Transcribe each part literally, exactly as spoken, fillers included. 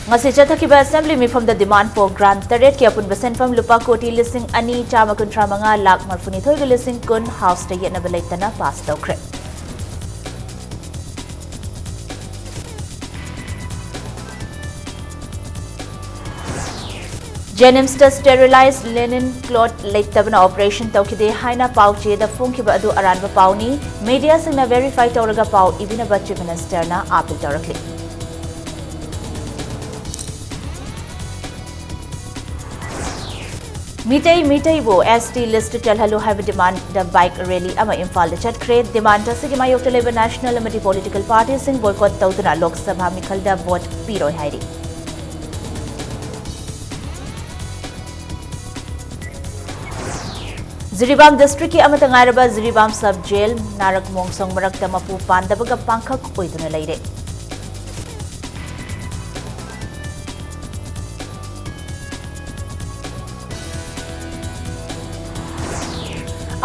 ꯉꯁꯤ ꯆꯠꯊꯈꯤꯕ assembly ꯃꯤꯐꯝꯗ demand for grant ꯇꯔꯦꯠꯀꯤ ꯑꯄꯨꯟꯕ ꯁꯦꯟꯐꯝ ꯂꯨꯄꯥ ꯀꯣꯇꯤ ꯂꯤꯁꯤꯡ ꯑꯅꯤ ꯆꯥꯝꯃ ꯀꯨꯟꯊ꯭ꯔꯥ ꯃꯉꯥ ꯂꯥꯈ ꯃꯔꯤꯐꯨꯅꯤꯊꯣꯏꯒ ꯂꯤꯁꯤꯡ ꯀꯨꯟ ꯍꯥꯎꯁꯇ ꯌꯦꯠꯅꯕ ꯂꯩꯇꯅ ꯄꯥꯁ ꯇꯧꯈ꯭ꯔꯦ꯫ ꯖꯦꯅꯤꯝꯁꯇ sterilized linen cloth ꯂꯩꯇꯕꯅ ꯑꯣꯄꯔꯦꯁꯟ ꯇꯧꯈꯤꯗꯦ ꯍꯥꯏꯅ ꯄꯥꯎ ꯆꯦꯗ ꯐꯣꯡꯈꯤꯕ ꯑꯗꯨ ꯑꯔꯥꯟꯕ ꯄꯥꯎꯅꯤ꯫ ꯃꯤꯗꯤꯌꯥꯁꯤꯡꯅ ꯚꯦꯔꯤꯐꯥꯏ ꯇꯧꯔꯒ ꯄꯥꯎ ꯏꯕꯤꯅꯕ ꯆꯤꯐ ꯃꯤꯅꯤꯁꯇꯔꯅ ꯑꯥꯄꯤꯜ ꯇꯧꯔꯛꯂꯤ꯫ ꯃꯤꯇꯩ ꯃꯤꯇꯩꯕꯨ S T list ꯆꯜꯍꯜꯂꯨ ꯍꯥꯏꯕ ꯗꯤꯃꯥꯟꯗ ꯕꯥꯏꯛ ꯔꯦꯂꯤ ꯑꯃ ꯏꯝꯐꯥꯜꯗ ꯆꯠꯈ꯭ꯔꯦ꯫ ꯗꯤꯃꯥꯟꯗ ꯑꯁꯤꯒꯤ ꯃꯥꯌꯣꯛꯇ ꯂꯩꯕ ꯅꯦꯁꯅꯦꯜ ꯑꯃꯗꯤ ꯄꯣꯂꯤꯇꯤꯀꯦꯜ ꯄꯥꯔꯇꯤꯁꯤꯡ ꯕꯣꯏꯀꯣꯠ ꯇꯧꯗꯨꯅ ꯂꯣꯛ ꯁꯚꯥ ꯃꯤꯈꯜꯗ ꯚꯣꯠ ꯄꯤꯔꯣꯏ ꯍꯥꯏꯔꯤ꯫ ꯖꯤꯔꯤꯕꯥꯝ ꯗꯤꯁꯇ꯭ꯔꯤꯛꯀꯤ ꯑꯃꯠꯇ ꯉꯥꯏꯔꯕ ꯖꯤꯔꯤꯕꯥꯝ ꯁꯕ ꯖꯦꯜ ꯅꯥꯔꯛ ꯃꯣꯡꯁꯣꯡ ꯃꯔꯛꯇ ꯃꯄꯨ ꯄꯥꯟꯗꯕꯒ ꯄꯥꯡꯈꯛ ꯑꯣꯏꯗꯨꯅ ꯂꯩꯔꯦ꯫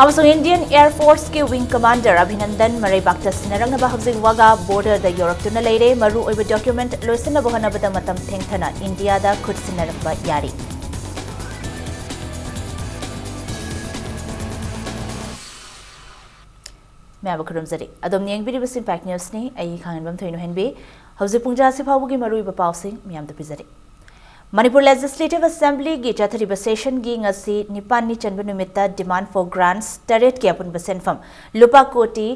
ꯑꯃꯁꯨꯡ Indian Air Forceꯀꯤ wing commander ꯑꯚꯤꯅꯟꯗꯟ ꯃꯔꯩꯕꯥꯛꯇ ꯁꯤꯟꯅꯔꯛꯅꯕ ꯍꯧꯖꯤꯛ ꯋꯥꯒꯥ ꯕꯣꯔꯗꯔꯗ ꯌꯧꯔꯛꯇꯨꯅ ꯂꯩꯔꯦ꯫ ꯃꯔꯨ ꯑꯣꯏꯕ ꯗꯣꯀ꯭ꯌꯨꯃꯦꯟꯠ ꯂꯣꯏꯁꯤꯟꯅꯕ ꯍꯣꯠꯅꯕꯗ ꯃꯇꯝ ꯊꯦꯡꯊꯅ ꯏꯟꯗꯤꯌꯥꯗ ꯈꯨꯠ ꯁꯤꯟꯅꯔꯛꯄ ꯌꯥꯔꯤ꯫ ꯃꯌꯥꯝꯕꯨ ꯈꯨꯔꯨꯝꯖꯔꯤ꯫ ꯑꯗꯣꯝꯅ ꯌꯦꯡꯕꯤꯔꯤꯕꯁꯤ Impact Newsꯅꯤ꯫ ꯑꯩ ꯈꯥꯡꯍꯟꯕꯝ ꯊꯣꯏꯅꯣꯍꯦꯟꯕꯤ꯫ ꯍꯧꯖꯤꯛ ꯄꯨꯡ ꯇꯔꯥ ꯑꯁꯤ ꯐꯥꯎꯕꯒꯤ ꯃꯔꯨꯑꯣꯏꯕ ꯄꯥꯎꯁꯤꯡ ꯃꯌꯥꯝꯗ ꯄꯤꯖꯔꯤ꯫ ꯃꯅꯤꯄꯨꯔ Legislative Assemblyꯒꯤ ꯆꯠꯊꯔꯤꯕ ꯁꯦꯁꯟꯒꯤ ꯉꯁꯤ ꯅꯤꯄꯥꯟꯅꯤ ꯆꯟꯕ ꯅꯨꯃꯤꯠꯇ demand for grants ꯇꯔꯦꯠꯀꯤ ꯑꯄꯨꯟꯕ ꯁꯦꯟꯐꯝ ꯂꯨꯄꯥ ꯀꯣꯇꯤ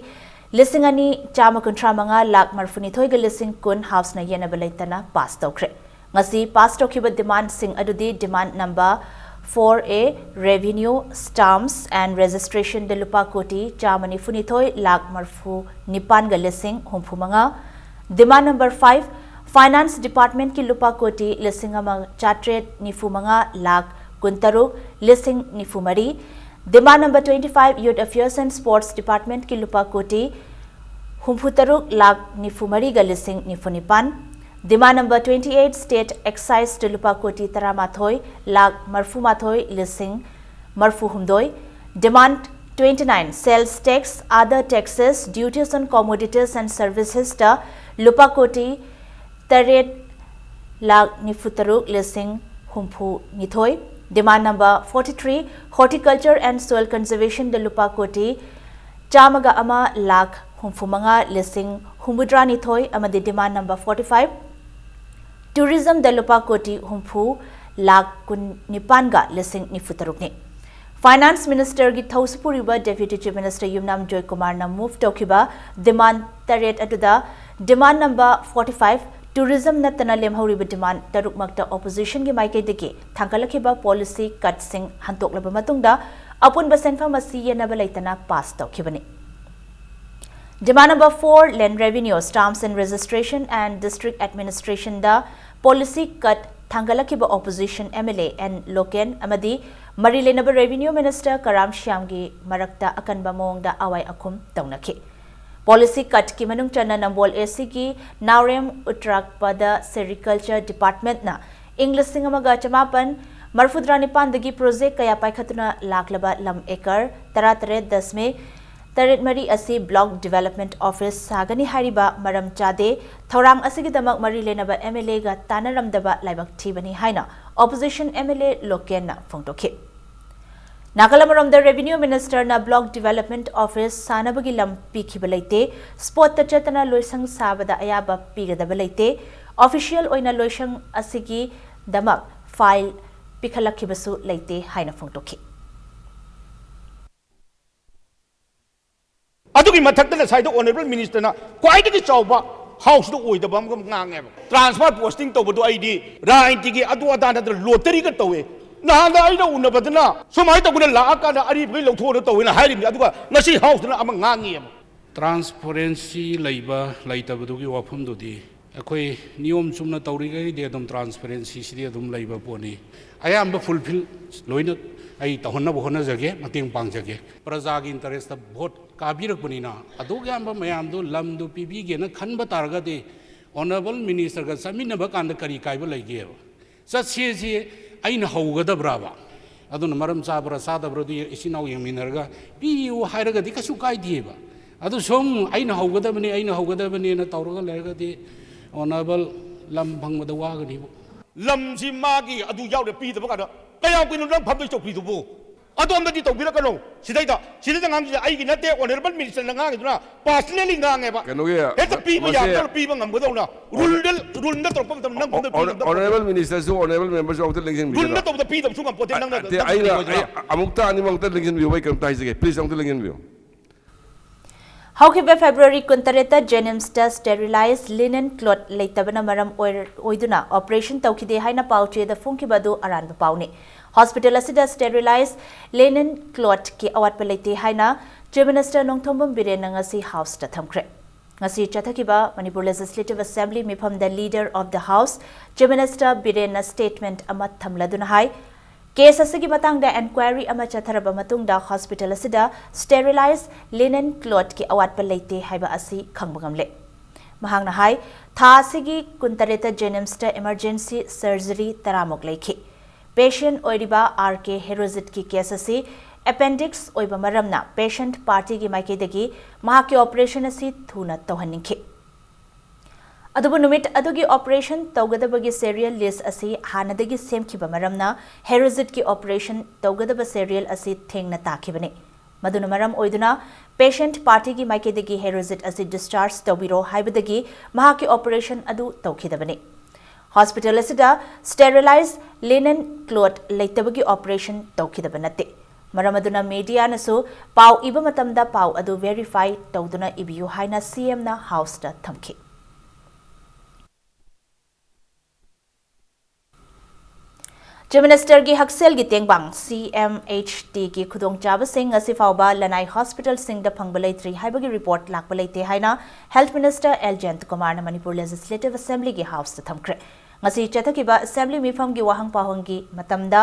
ꯂꯤꯁꯤꯡ ꯑꯅꯤ ꯆꯥꯝꯃ ꯀꯨꯟꯊ꯭ꯔꯥ ꯃꯉꯥ ꯂꯥꯈ ꯃꯔꯤꯐꯨꯅꯤꯊꯣꯏꯒ ꯂꯤꯁꯤꯡ ꯀꯨꯟ ꯍꯥꯎꯁꯅ ꯌꯦꯟꯅꯕ ꯂꯩꯇꯅ ꯄꯥꯁ ꯇꯧꯈ꯭ꯔꯦ꯫ ꯉꯁꯤ ꯄꯥꯁ ꯇꯧꯈꯤꯕ ꯗꯤꯃꯥꯟꯁꯤꯡ ꯑꯗꯨꯗꯤ demand number four A, revenue, stamps and registrationꯗ ꯂꯨꯄꯥ ꯀꯣꯇꯤ ꯆꯥꯝꯃ ꯅꯤꯐꯨꯅꯤꯊꯣꯏ ꯂꯥꯈ ꯃꯔꯤꯐꯨ ꯅꯤꯄꯥꯟꯒ ꯂꯤꯁꯤꯡ ꯍꯨꯝꯐꯨ ꯃꯉꯥ, ꯗꯤꯃꯥꯟ ꯅꯝꯕꯔ ꯐꯥꯏꯚ, Finance Departmentꯀꯤ ꯂꯨꯄꯥ ꯀꯣꯇꯤ ꯂꯤꯁꯤꯡ ꯑꯃ ꯆꯥꯇ꯭ꯔꯦꯠ ꯅꯤꯐꯨ ꯃꯉꯥ ꯂꯥꯈ ꯀꯨꯟꯇꯔꯨꯛ ꯂꯤꯁꯤꯡ ꯅꯤꯐꯨ ꯃꯔꯤ, demand number twenty five, Youth Affairs and Sports Departmentꯀꯤ ꯂꯨꯄꯥ ꯀꯣꯇꯤ ꯍꯨꯝꯐꯨ ꯇꯔꯨꯛ ꯂꯥꯈ ꯅꯤꯐꯨ ꯃꯔꯤꯒ ꯂꯤꯁꯤꯡ ꯅꯤꯐꯨ ꯅꯤꯄꯥꯟ, ꯗꯤꯃꯥꯟ ꯅꯝꯕꯔ twenty eight, State Exciseꯇ ꯂꯨꯄꯥ ꯀꯣꯇꯤ ꯇꯔꯥꯃꯥꯊꯣꯏ ꯂꯥꯈ ꯃꯔꯤꯐꯨ ꯃꯥꯊꯣꯏ ꯂꯤꯁꯤꯡ ꯃꯔꯤꯐꯨ ꯍꯨꯝꯗꯣꯏ, ꯗꯤꯃꯥꯟ twenty nine, Sales Tax, Other Taxes, Duties on Commodities and Servicesꯇ ꯂꯨꯄꯥ ꯀꯣꯇꯤ ꯇꯔꯦꯠ ꯂꯥꯈ ꯅꯤꯐꯨ ꯇꯔꯨꯛ ꯂꯤꯁꯤꯡ ꯍꯨꯝꯐꯨ ꯅꯤꯊꯣꯏ꯫ Demand number forty three, Horticulture and Soil Conservation ꯗ ꯂꯨꯄꯥ ꯀꯣꯇꯤ ꯆꯥꯝꯃꯒ ꯑꯃ ꯂꯥꯈ ꯍꯨꯝꯐꯨ ꯃꯉꯥ ꯂꯤꯁꯤꯡ ꯍꯨꯝꯐꯨꯇꯔꯥ ꯅꯤꯊꯣꯏ ꯑꯃꯗꯤ demand number forty five, Tourism ꯗ ꯂꯨꯄꯥ ꯀꯣꯇꯤ ꯍꯨꯝꯐꯨ ꯂꯥꯈ ꯀꯨꯟ ꯅꯤꯄꯥꯟꯒ ꯂꯤꯁꯤꯡ ꯅꯤꯐꯨ ꯇꯔꯨꯛꯅꯤ꯫ Finance Minister ꯒꯤ ꯊꯧꯁꯤ ꯄꯨꯔꯤꯕ Deputy Chief Minister ꯌꯨꯝꯅꯥꯝ ꯖꯣꯏꯀꯨꯃꯥꯔꯅ move ꯇꯧꯈꯤꯕ demand ꯇꯔꯦꯠ ꯑꯗꯨꯗ demand number forty five, Tourism ꯅꯠꯇꯅ ꯂꯦꯝꯍꯧꯔꯤꯕ demand ꯇꯔꯨꯛꯃꯛꯇ opposition ꯒꯤ ꯃꯥꯏꯀꯩꯗꯒꯤ ꯊꯥꯡꯒꯠꯂꯛꯈꯤꯕ policy cut ꯁꯤꯡ ꯍꯟꯗꯣꯛꯂꯕ ꯃꯇꯨꯡꯗ ꯑꯄꯨꯟꯕ ꯁꯦꯟꯐꯝ ꯑꯁꯤ ꯌꯦꯟꯅꯕ ꯂꯩꯇꯅ pass ꯇꯧꯈꯤꯕꯅꯤ꯫ Demand number four, Land Revenue, Stamps and Registration and District Administration the policy cut ꯊꯥꯡꯒꯠꯂꯛꯈꯤꯕ opposition MLA N local ꯑꯃꯗꯤ ꯃꯔꯤ ꯂꯩꯅꯕ Revenue Minister ꯀꯔꯥꯝ ꯁ꯭ꯌꯥꯝꯒꯤ ꯃꯔꯛꯇ ꯑꯀꯟꯕ ꯃꯑꯣꯡꯗ ꯑꯋꯥꯏ ꯑꯈꯨꯝ ꯇꯧꯅꯈꯤ꯫ Policy cut ꯀꯤ ꯃꯅꯨꯡ ꯆꯟꯅ ꯅꯝꯕꯣꯜ AC ꯒꯤ ꯅꯥꯎꯔꯦꯝ ꯎꯇ꯭ꯔꯥꯛꯄꯗ Sericulture Department ꯅ ꯏꯪ ꯂꯤꯁꯤꯡ ꯑꯃꯒ ꯆꯃꯥꯄꯟ ꯃꯔꯤꯐꯨꯇꯔꯥ ꯅꯤꯄꯥꯟꯗꯒꯤ project ꯀꯌꯥ ꯄꯥꯏꯈꯠꯇꯨꯅ ꯂꯥꯛꯂꯕ ꯂꯝ acre ꯇꯔꯥꯇꯔꯦꯠ ꯗꯁꯃꯤꯛ ꯇꯔꯦꯠ ꯃꯔꯤ ꯑꯁꯤ Block Development Office ꯁꯥꯒꯅꯤ ꯍꯥꯏꯔꯤꯕ ꯃꯔꯝ ꯆꯥꯗꯦ꯫ ꯊꯧꯔꯥꯡ ꯑꯁꯤꯒꯤꯗꯃꯛ ꯃꯔꯤ ꯂꯩꯅꯕ MLA ꯒ ꯇꯥꯟꯅꯔꯝꯗꯕ ꯂꯥꯏꯕꯛ ꯊꯤꯕꯅꯤ ꯍꯥꯏꯅ opposition MLA ꯂꯣꯀꯦꯟꯅ ꯐꯣꯡꯗꯣꯛꯈꯤ꯫ ꯅꯥꯀꯜ ꯑꯃꯔꯣꯝꯗ Revenue Minister ꯅ Block Development Office ꯁꯥꯅꯕꯒꯤ ꯂꯝ ꯄꯤꯈꯤꯕ ꯂꯩꯇꯦ, spot ꯇ ꯆꯠꯇꯅ ꯂꯣꯏꯁꯪ ꯁꯥꯕꯗ ꯑꯌꯥꯕ ꯄꯤꯒꯗꯕ ꯂꯩꯇꯦ, official ꯑꯣꯏꯅ ꯂꯣꯏꯁꯪ ꯑꯁꯤꯒꯤꯗꯃꯛ file ꯄꯤꯈꯠꯂꯛꯈꯤꯕꯁꯨ ꯂꯩꯇꯦ ꯍꯥꯏꯅ ꯐꯣꯡꯗꯣꯛꯈꯤ꯫ ꯑꯗꯨꯒꯤ ꯃꯊꯛꯇ ꯉꯁꯥꯏꯗ Honourable Minister ꯅ ꯈ꯭ꯋꯥꯏꯗꯒꯤ ꯆꯥꯎꯕ House ꯇ ꯑꯣꯏꯗꯕ ꯑꯃꯒ ꯉꯥꯡꯉꯦꯕ꯫ Transfer posting ꯇꯧꯕꯗꯣ ꯑꯩꯗꯤ ꯔꯥꯖꯅꯤꯇꯤꯒꯤ ꯑꯗꯨ ꯑꯗꯥ ꯅꯠꯇꯅ lottery ꯒ ꯇꯧꯋꯦ꯫ ꯅꯍꯥꯟꯗ ꯑꯩꯅ ꯎꯅꯕꯗꯅ ꯁꯨꯃꯥꯏꯅ ꯇꯧꯕꯅ ꯂꯥꯛꯑꯀꯥꯟꯗ ꯑꯔꯤꯕꯈꯩ ꯂꯧꯊꯣꯛꯑꯅ ꯇꯧꯋꯦꯅ ꯍꯥꯏꯔꯤꯕꯅꯤ, ꯑꯗꯨꯒ ꯉꯁꯤ House ꯇꯅ ꯑꯃ ꯉꯥꯡꯉꯤꯑꯕ꯫ Transparency ꯂꯩꯕ ꯂꯩꯇꯕꯗꯨꯒꯤ ꯋꯥꯐꯝꯗꯨꯗꯤ ꯑꯩꯈꯣꯏ ꯅꯤꯌꯣꯝ ꯆꯨꯝꯅ ꯇꯧꯔꯤꯈꯩꯗꯤ ꯑꯗꯨꯝ transparency ꯁꯤꯗꯤ ꯑꯗꯨꯝ ꯂꯩꯕ ꯄꯣꯠꯅꯤ꯫ ꯑꯌꯥꯝꯕ fulfill ꯂꯣꯏꯅ ꯑꯩ ꯇꯧꯍꯟꯅꯕ ꯍꯣꯠꯅꯖꯒꯦ, ꯃꯇꯦꯡ ꯄꯥꯡꯖꯒꯦ꯫ ꯄ꯭ꯔꯖꯥꯒꯤ interest ꯇ vote ꯀꯥꯕꯤꯔꯛꯄꯅꯤꯅ ꯑꯗꯨꯛ ꯌꯥꯝꯕ ꯃꯌꯥꯝꯗꯨ ꯂꯝꯗꯨ ꯄꯤꯕꯤꯒꯦꯅ ꯈꯟꯕ ꯇꯥꯔꯒꯗꯤ Honourable Minister ꯒ ꯆꯠꯃꯤꯟꯅꯕ ꯀꯥꯟꯗ ꯀꯔꯤ ꯀꯥꯏꯕ ꯂꯩꯒꯦꯕ? ꯆꯠꯁꯦꯁꯤ ꯑꯩꯅ ꯍꯧꯒꯗꯕ꯭ꯔꯥꯕ? ꯑꯗꯨꯅ ꯃꯔꯝ ꯆꯥꯕ꯭ꯔꯥ ꯆꯥꯗꯕ꯭ꯔꯥꯗꯨ ꯏꯆꯤꯟ ꯏꯅꯥꯎ ꯌꯦꯡꯃꯤꯟꯅꯔꯒ ꯄꯤꯌꯨ ꯍꯥꯏꯔꯒꯗꯤ ꯀꯩꯁꯨ ꯀꯥꯏꯗꯦꯕ꯫ ꯑꯗꯨ ꯁꯨꯝ ꯑꯩꯅ ꯍꯧꯒꯗꯕꯅꯤ, ꯑꯩꯅ ꯍꯧꯒꯗꯕꯅꯤꯅ ꯇꯧꯔꯒ ꯂꯩꯔꯒꯗꯤ Honourable ꯂꯝ ꯐꯪꯕꯗ ꯋꯥꯒꯅꯤꯕꯨ꯫ ꯂꯝꯁꯤ ꯃꯥꯒꯤ ꯑꯗꯨ ꯌꯥꯎꯔꯦ ꯄꯤꯗꯕ ꯀꯥꯟꯗ ꯀꯌꯥꯝ ꯀꯨꯏꯅ ꯅꯪ ꯐꯝꯗꯣꯏ ꯆꯧꯀ꯭ꯔꯤꯗꯨꯕꯨ? ꯑꯗꯣꯝꯗꯗꯤ ꯇꯧꯕꯤꯔꯛꯀꯅꯣ꯫ ꯁꯤꯗꯩꯗ ꯁꯤꯗꯩꯗ ꯉꯥꯡꯁꯤꯁꯦ ꯑꯩꯒꯤ ꯅꯠꯇꯦ, ꯑꯣꯅꯔꯦꯕꯜ ꯃꯤꯅꯤꯁꯇꯔꯅ ꯉꯥꯡꯉꯤꯗꯨꯅ ꯄꯥꯔꯁꯅꯦꯂꯤ ꯉꯥꯡꯉꯦꯕ꯫ ꯀꯩꯅꯣꯒꯤ ꯍꯦꯛꯇ ꯄꯤꯕ ꯃꯁꯤ ꯌꯥꯕꯗꯧꯅ ꯄꯤꯕ ꯉꯝꯒꯗꯧꯅ ꯔꯨꯜꯗ ꯔꯨꯜꯗ ꯇꯧꯔꯛꯄ ꯃꯇꯝꯗ ꯅꯪ ꯐꯝꯗꯣꯏ ꯄꯤꯕ ꯑꯣꯅꯔꯦꯕꯜ ꯃꯤꯅꯤꯁꯇꯔꯁꯨ ꯑꯣꯅꯔꯦꯕꯜ ꯃꯦꯝꯕꯔꯁꯨ ꯑꯃꯨꯛꯇ ꯔꯨꯜꯗ ꯂꯦꯡꯁꯤꯟꯕꯤꯗꯅ꯫ ꯇꯧꯕꯗ ꯄꯤꯗꯕꯁꯨ ꯉꯝꯄꯣꯠꯇꯦ꯫ ꯅꯪꯅ ꯑꯗꯤ ꯅꯪ ꯑꯩꯅ ꯄꯤꯕ ꯑꯩ ꯑꯃꯨꯛꯇ ꯑꯅꯤꯃꯛꯇ ꯂꯦꯡꯁꯤꯟꯕꯤꯌꯨ, ꯑꯩ ꯀꯩꯅꯣꯝꯇ ꯍꯥꯏꯖꯒꯦ, ꯄ꯭ꯂꯤꯁ ꯑꯃꯨꯛꯇ ꯂꯦꯡꯁꯤꯟꯕꯤꯌꯨ꯫ ꯍꯧꯈꯤꯕ ꯐꯦꯕ꯭ꯔꯨꯋꯥꯔꯤ ꯀꯨꯟꯇꯔꯦꯠꯇ ꯖꯦꯅꯤꯝꯁꯇ ꯁ꯭ꯇꯦꯔꯤꯂꯥꯏꯖ ꯂꯤꯅꯦꯟ ꯀ꯭ꯂꯣꯠ ꯂꯩꯇꯕꯅ ꯃꯔꯝ ꯑꯣꯏꯔ- ꯑꯣꯏꯗꯨꯅ ꯑꯣꯄꯔꯦꯁꯟ ꯇꯧꯈꯤꯗꯦ ꯍꯥꯏꯅ ꯄꯥꯎ ꯆꯦꯗ ꯐꯣꯡꯈꯤꯕ ꯑꯗꯨ ꯑꯔꯥꯟꯕ ꯄꯥꯎꯅꯤ꯫ ꯍꯣꯁꯄꯤꯇꯥꯜ ꯑꯁꯤꯗ ꯁ꯭ꯇꯦꯔꯤꯂꯥꯏꯖ ꯂꯤꯅꯦꯟ ꯀ꯭ꯂꯣꯠꯀꯤ ꯑꯋꯥꯠꯄ ꯂꯩꯇꯦ ꯍꯥꯏꯅ ꯆꯤꯐ ꯃꯤꯅꯤꯁꯇꯔ ꯅꯣꯡꯊꯣꯝꯕꯝ ꯕꯤꯔꯦꯟꯅ ꯉꯁꯤ ꯍꯥꯎꯁꯇ ꯊꯝꯈ꯭ꯔꯦ꯫ ꯉꯁꯤ ꯆꯠꯊꯈꯤꯕ ꯃꯅꯤꯄꯨꯔ ꯂꯦꯖꯤꯁꯂꯦꯇꯤꯚ ꯑꯦꯁꯦꯝꯕ꯭ꯂꯤ ꯃꯤꯐꯝꯗ leader of the house chief minister ꯕꯤꯔꯦꯟꯅ ꯁ꯭ꯇꯦꯠꯃꯦꯟꯠ ꯑꯃ ꯊꯝꯂꯗꯨꯅ ꯍꯥꯏ, ꯀꯦꯁ ꯑꯁꯤꯒꯤ ꯃꯇꯥꯡꯗ ꯑꯦꯟꯀ꯭ꯋꯥꯏꯔꯤ ꯑꯃ ꯆꯠꯊꯔꯕ ꯃꯇꯨꯡꯗ ꯍꯣꯁꯄꯤꯇꯥꯜ ꯑꯁꯤꯗ ꯁ꯭ꯇꯦꯔꯤꯂꯥꯏꯖ ꯂꯤꯅꯦꯟ ꯀ꯭ꯂꯣꯠꯀꯤ ꯑꯋꯥꯠꯄ ꯂꯩꯇꯦ ꯍꯥꯏꯕ ꯑꯁꯤ ꯈꯪꯕ ꯉꯝꯂꯦ꯫ ꯃꯍꯥꯛꯅ ꯍꯥꯏ, ꯊꯥ ꯑꯁꯤꯒꯤ ꯀꯨꯟꯇꯔꯦꯠꯇ ꯖꯦꯅꯤꯝꯁꯇ ꯏꯃꯔꯖꯦꯟꯁꯤ ꯁꯔꯖꯔꯤ ꯇꯔꯥꯃꯨꯛ ꯂꯩꯈꯤ꯫ ꯄꯦꯁꯦꯟꯠ ꯑꯣꯏꯔꯤꯕ ꯑꯥꯔ ꯀꯦ ꯍꯦꯔꯣꯖꯤꯠꯀꯤ ꯀꯦꯁ ꯑꯁꯤ ꯑꯦꯄꯦꯟꯗꯤꯛꯁ ꯑꯣꯏꯕ ꯃꯔꯝꯅ ꯄꯦꯁꯦꯟꯠ ꯄꯥꯔꯇꯤꯒꯤ ꯃꯥꯏꯀꯩꯗꯒꯤ ꯃꯍꯥꯛꯀꯤ ꯑꯣꯄꯔꯦꯁꯟ ꯑꯁꯤ ꯊꯨꯅ ꯇꯧꯍꯟꯅꯤꯡꯈꯤ꯫ ꯑꯗꯨꯕꯨ ꯅꯨꯃꯤꯠ ꯑꯗꯨꯒꯤ ꯑꯣꯄꯔꯦꯁꯟ ꯇꯧꯒꯗꯕꯒꯤ ꯁꯦꯔꯤꯌꯦꯜ ꯂꯤꯁ ꯑꯁꯤ ꯍꯥꯟꯅꯗꯒꯤ ꯁꯦꯝꯈꯤꯕ ꯃꯔꯝꯅ ꯍꯦꯔꯣꯖꯤꯠꯀꯤ ꯑꯣꯄꯔꯦꯁꯟ ꯇꯧꯒꯗꯕ ꯁꯦꯔꯤꯌꯦꯜ ꯑꯁꯤ ꯊꯦꯡꯅ ꯇꯥꯈꯤꯕꯅꯤ꯫ ꯃꯗꯨꯅ ꯃꯔꯝ ꯑꯣꯏꯗꯨꯅ ꯄꯦꯁꯦꯟꯠ ꯄꯥꯔꯇꯤꯒꯤ ꯃꯥꯏꯀꯩꯗꯒꯤ ꯍꯦꯔꯣꯖꯤꯠ ꯑꯁꯤ ꯗꯤꯁꯆꯥꯔꯖ ꯇꯧꯕꯤꯔꯣ ꯍꯥꯏꯕꯗꯒꯤ ꯃꯍꯥꯛꯀꯤ ꯑꯣꯄꯔꯦꯁꯟ ꯑꯗꯨ ꯇꯧꯈꯤꯗꯕꯅꯤ꯫ ꯍꯣꯁꯄꯤꯇꯥꯜ ꯑꯁꯤꯗ ꯁ꯭ꯇꯦꯔꯤꯂꯥꯏꯖ ꯂꯤꯅꯦꯟ ꯀ꯭ꯂꯣꯠ ꯂꯩꯇꯕꯒꯤ ꯑꯣꯄꯔꯦꯁꯟ ꯇꯧꯈꯤꯗꯕ ꯅꯠꯇꯦ꯫ ꯃꯔꯝ ꯑꯗꯨꯅ ꯃꯤꯗꯤꯌꯥꯅꯁꯨ ꯄꯥꯎ ꯏꯕ ꯃꯇꯝꯗ ꯄꯥꯎ ꯑꯗꯨ ꯚꯦꯔꯤꯐꯥꯏ ꯇꯧꯗꯨꯅ ꯏꯕꯤꯌꯨ ꯍꯥꯏꯅ ꯁꯤꯑꯦꯝꯅ ꯍꯥꯎꯁꯇ ꯊꯝꯈꯤ꯫ ꯆꯤꯐ ꯃꯤꯅꯤꯁꯇꯔꯒꯤ ꯍꯛꯁꯦꯜꯒꯤ ꯇꯦꯡꯕꯥꯡ ꯁꯤ ꯑꯦꯝ ꯑꯩꯆ ꯇꯤꯒꯤ ꯈꯨꯗꯣꯡꯆꯥꯕꯁꯤꯡ ꯉꯁꯤ ꯐꯥꯎꯕ ꯂꯅꯥꯏ ꯍꯣꯁꯄꯤꯇꯥꯜꯁꯤꯡꯗ ꯐꯪꯕ ꯂꯩꯇ꯭ꯔꯤ ꯍꯥꯏꯕꯒꯤ ꯔꯤꯄꯣꯔꯠ ꯂꯥꯛꯄ ꯂꯩꯇꯦ ꯍꯥꯏꯅ ꯍꯦꯜꯊ ꯃꯤꯅꯤꯁꯇꯔ ꯑꯦꯜ ꯖꯌꯟꯇꯀꯨꯃꯥꯔꯅ ꯃꯅꯤꯄꯨꯔ ꯂꯦꯖꯤꯁꯂꯦꯇꯤꯚ ꯑꯦꯁꯦꯝꯕ꯭ꯂꯤꯒꯤ ꯍꯥꯎꯁꯇ ꯊꯝꯈ꯭ꯔꯦ꯫ ꯉꯁꯤ ꯆꯠꯊꯈꯤꯕ ꯑꯦꯁꯦꯝꯕ꯭ꯂꯤ ꯃꯤꯐꯝꯒꯤ ꯋꯥꯍꯪ ꯄꯥꯎꯍꯪꯒꯤ ꯃꯇꯝꯗ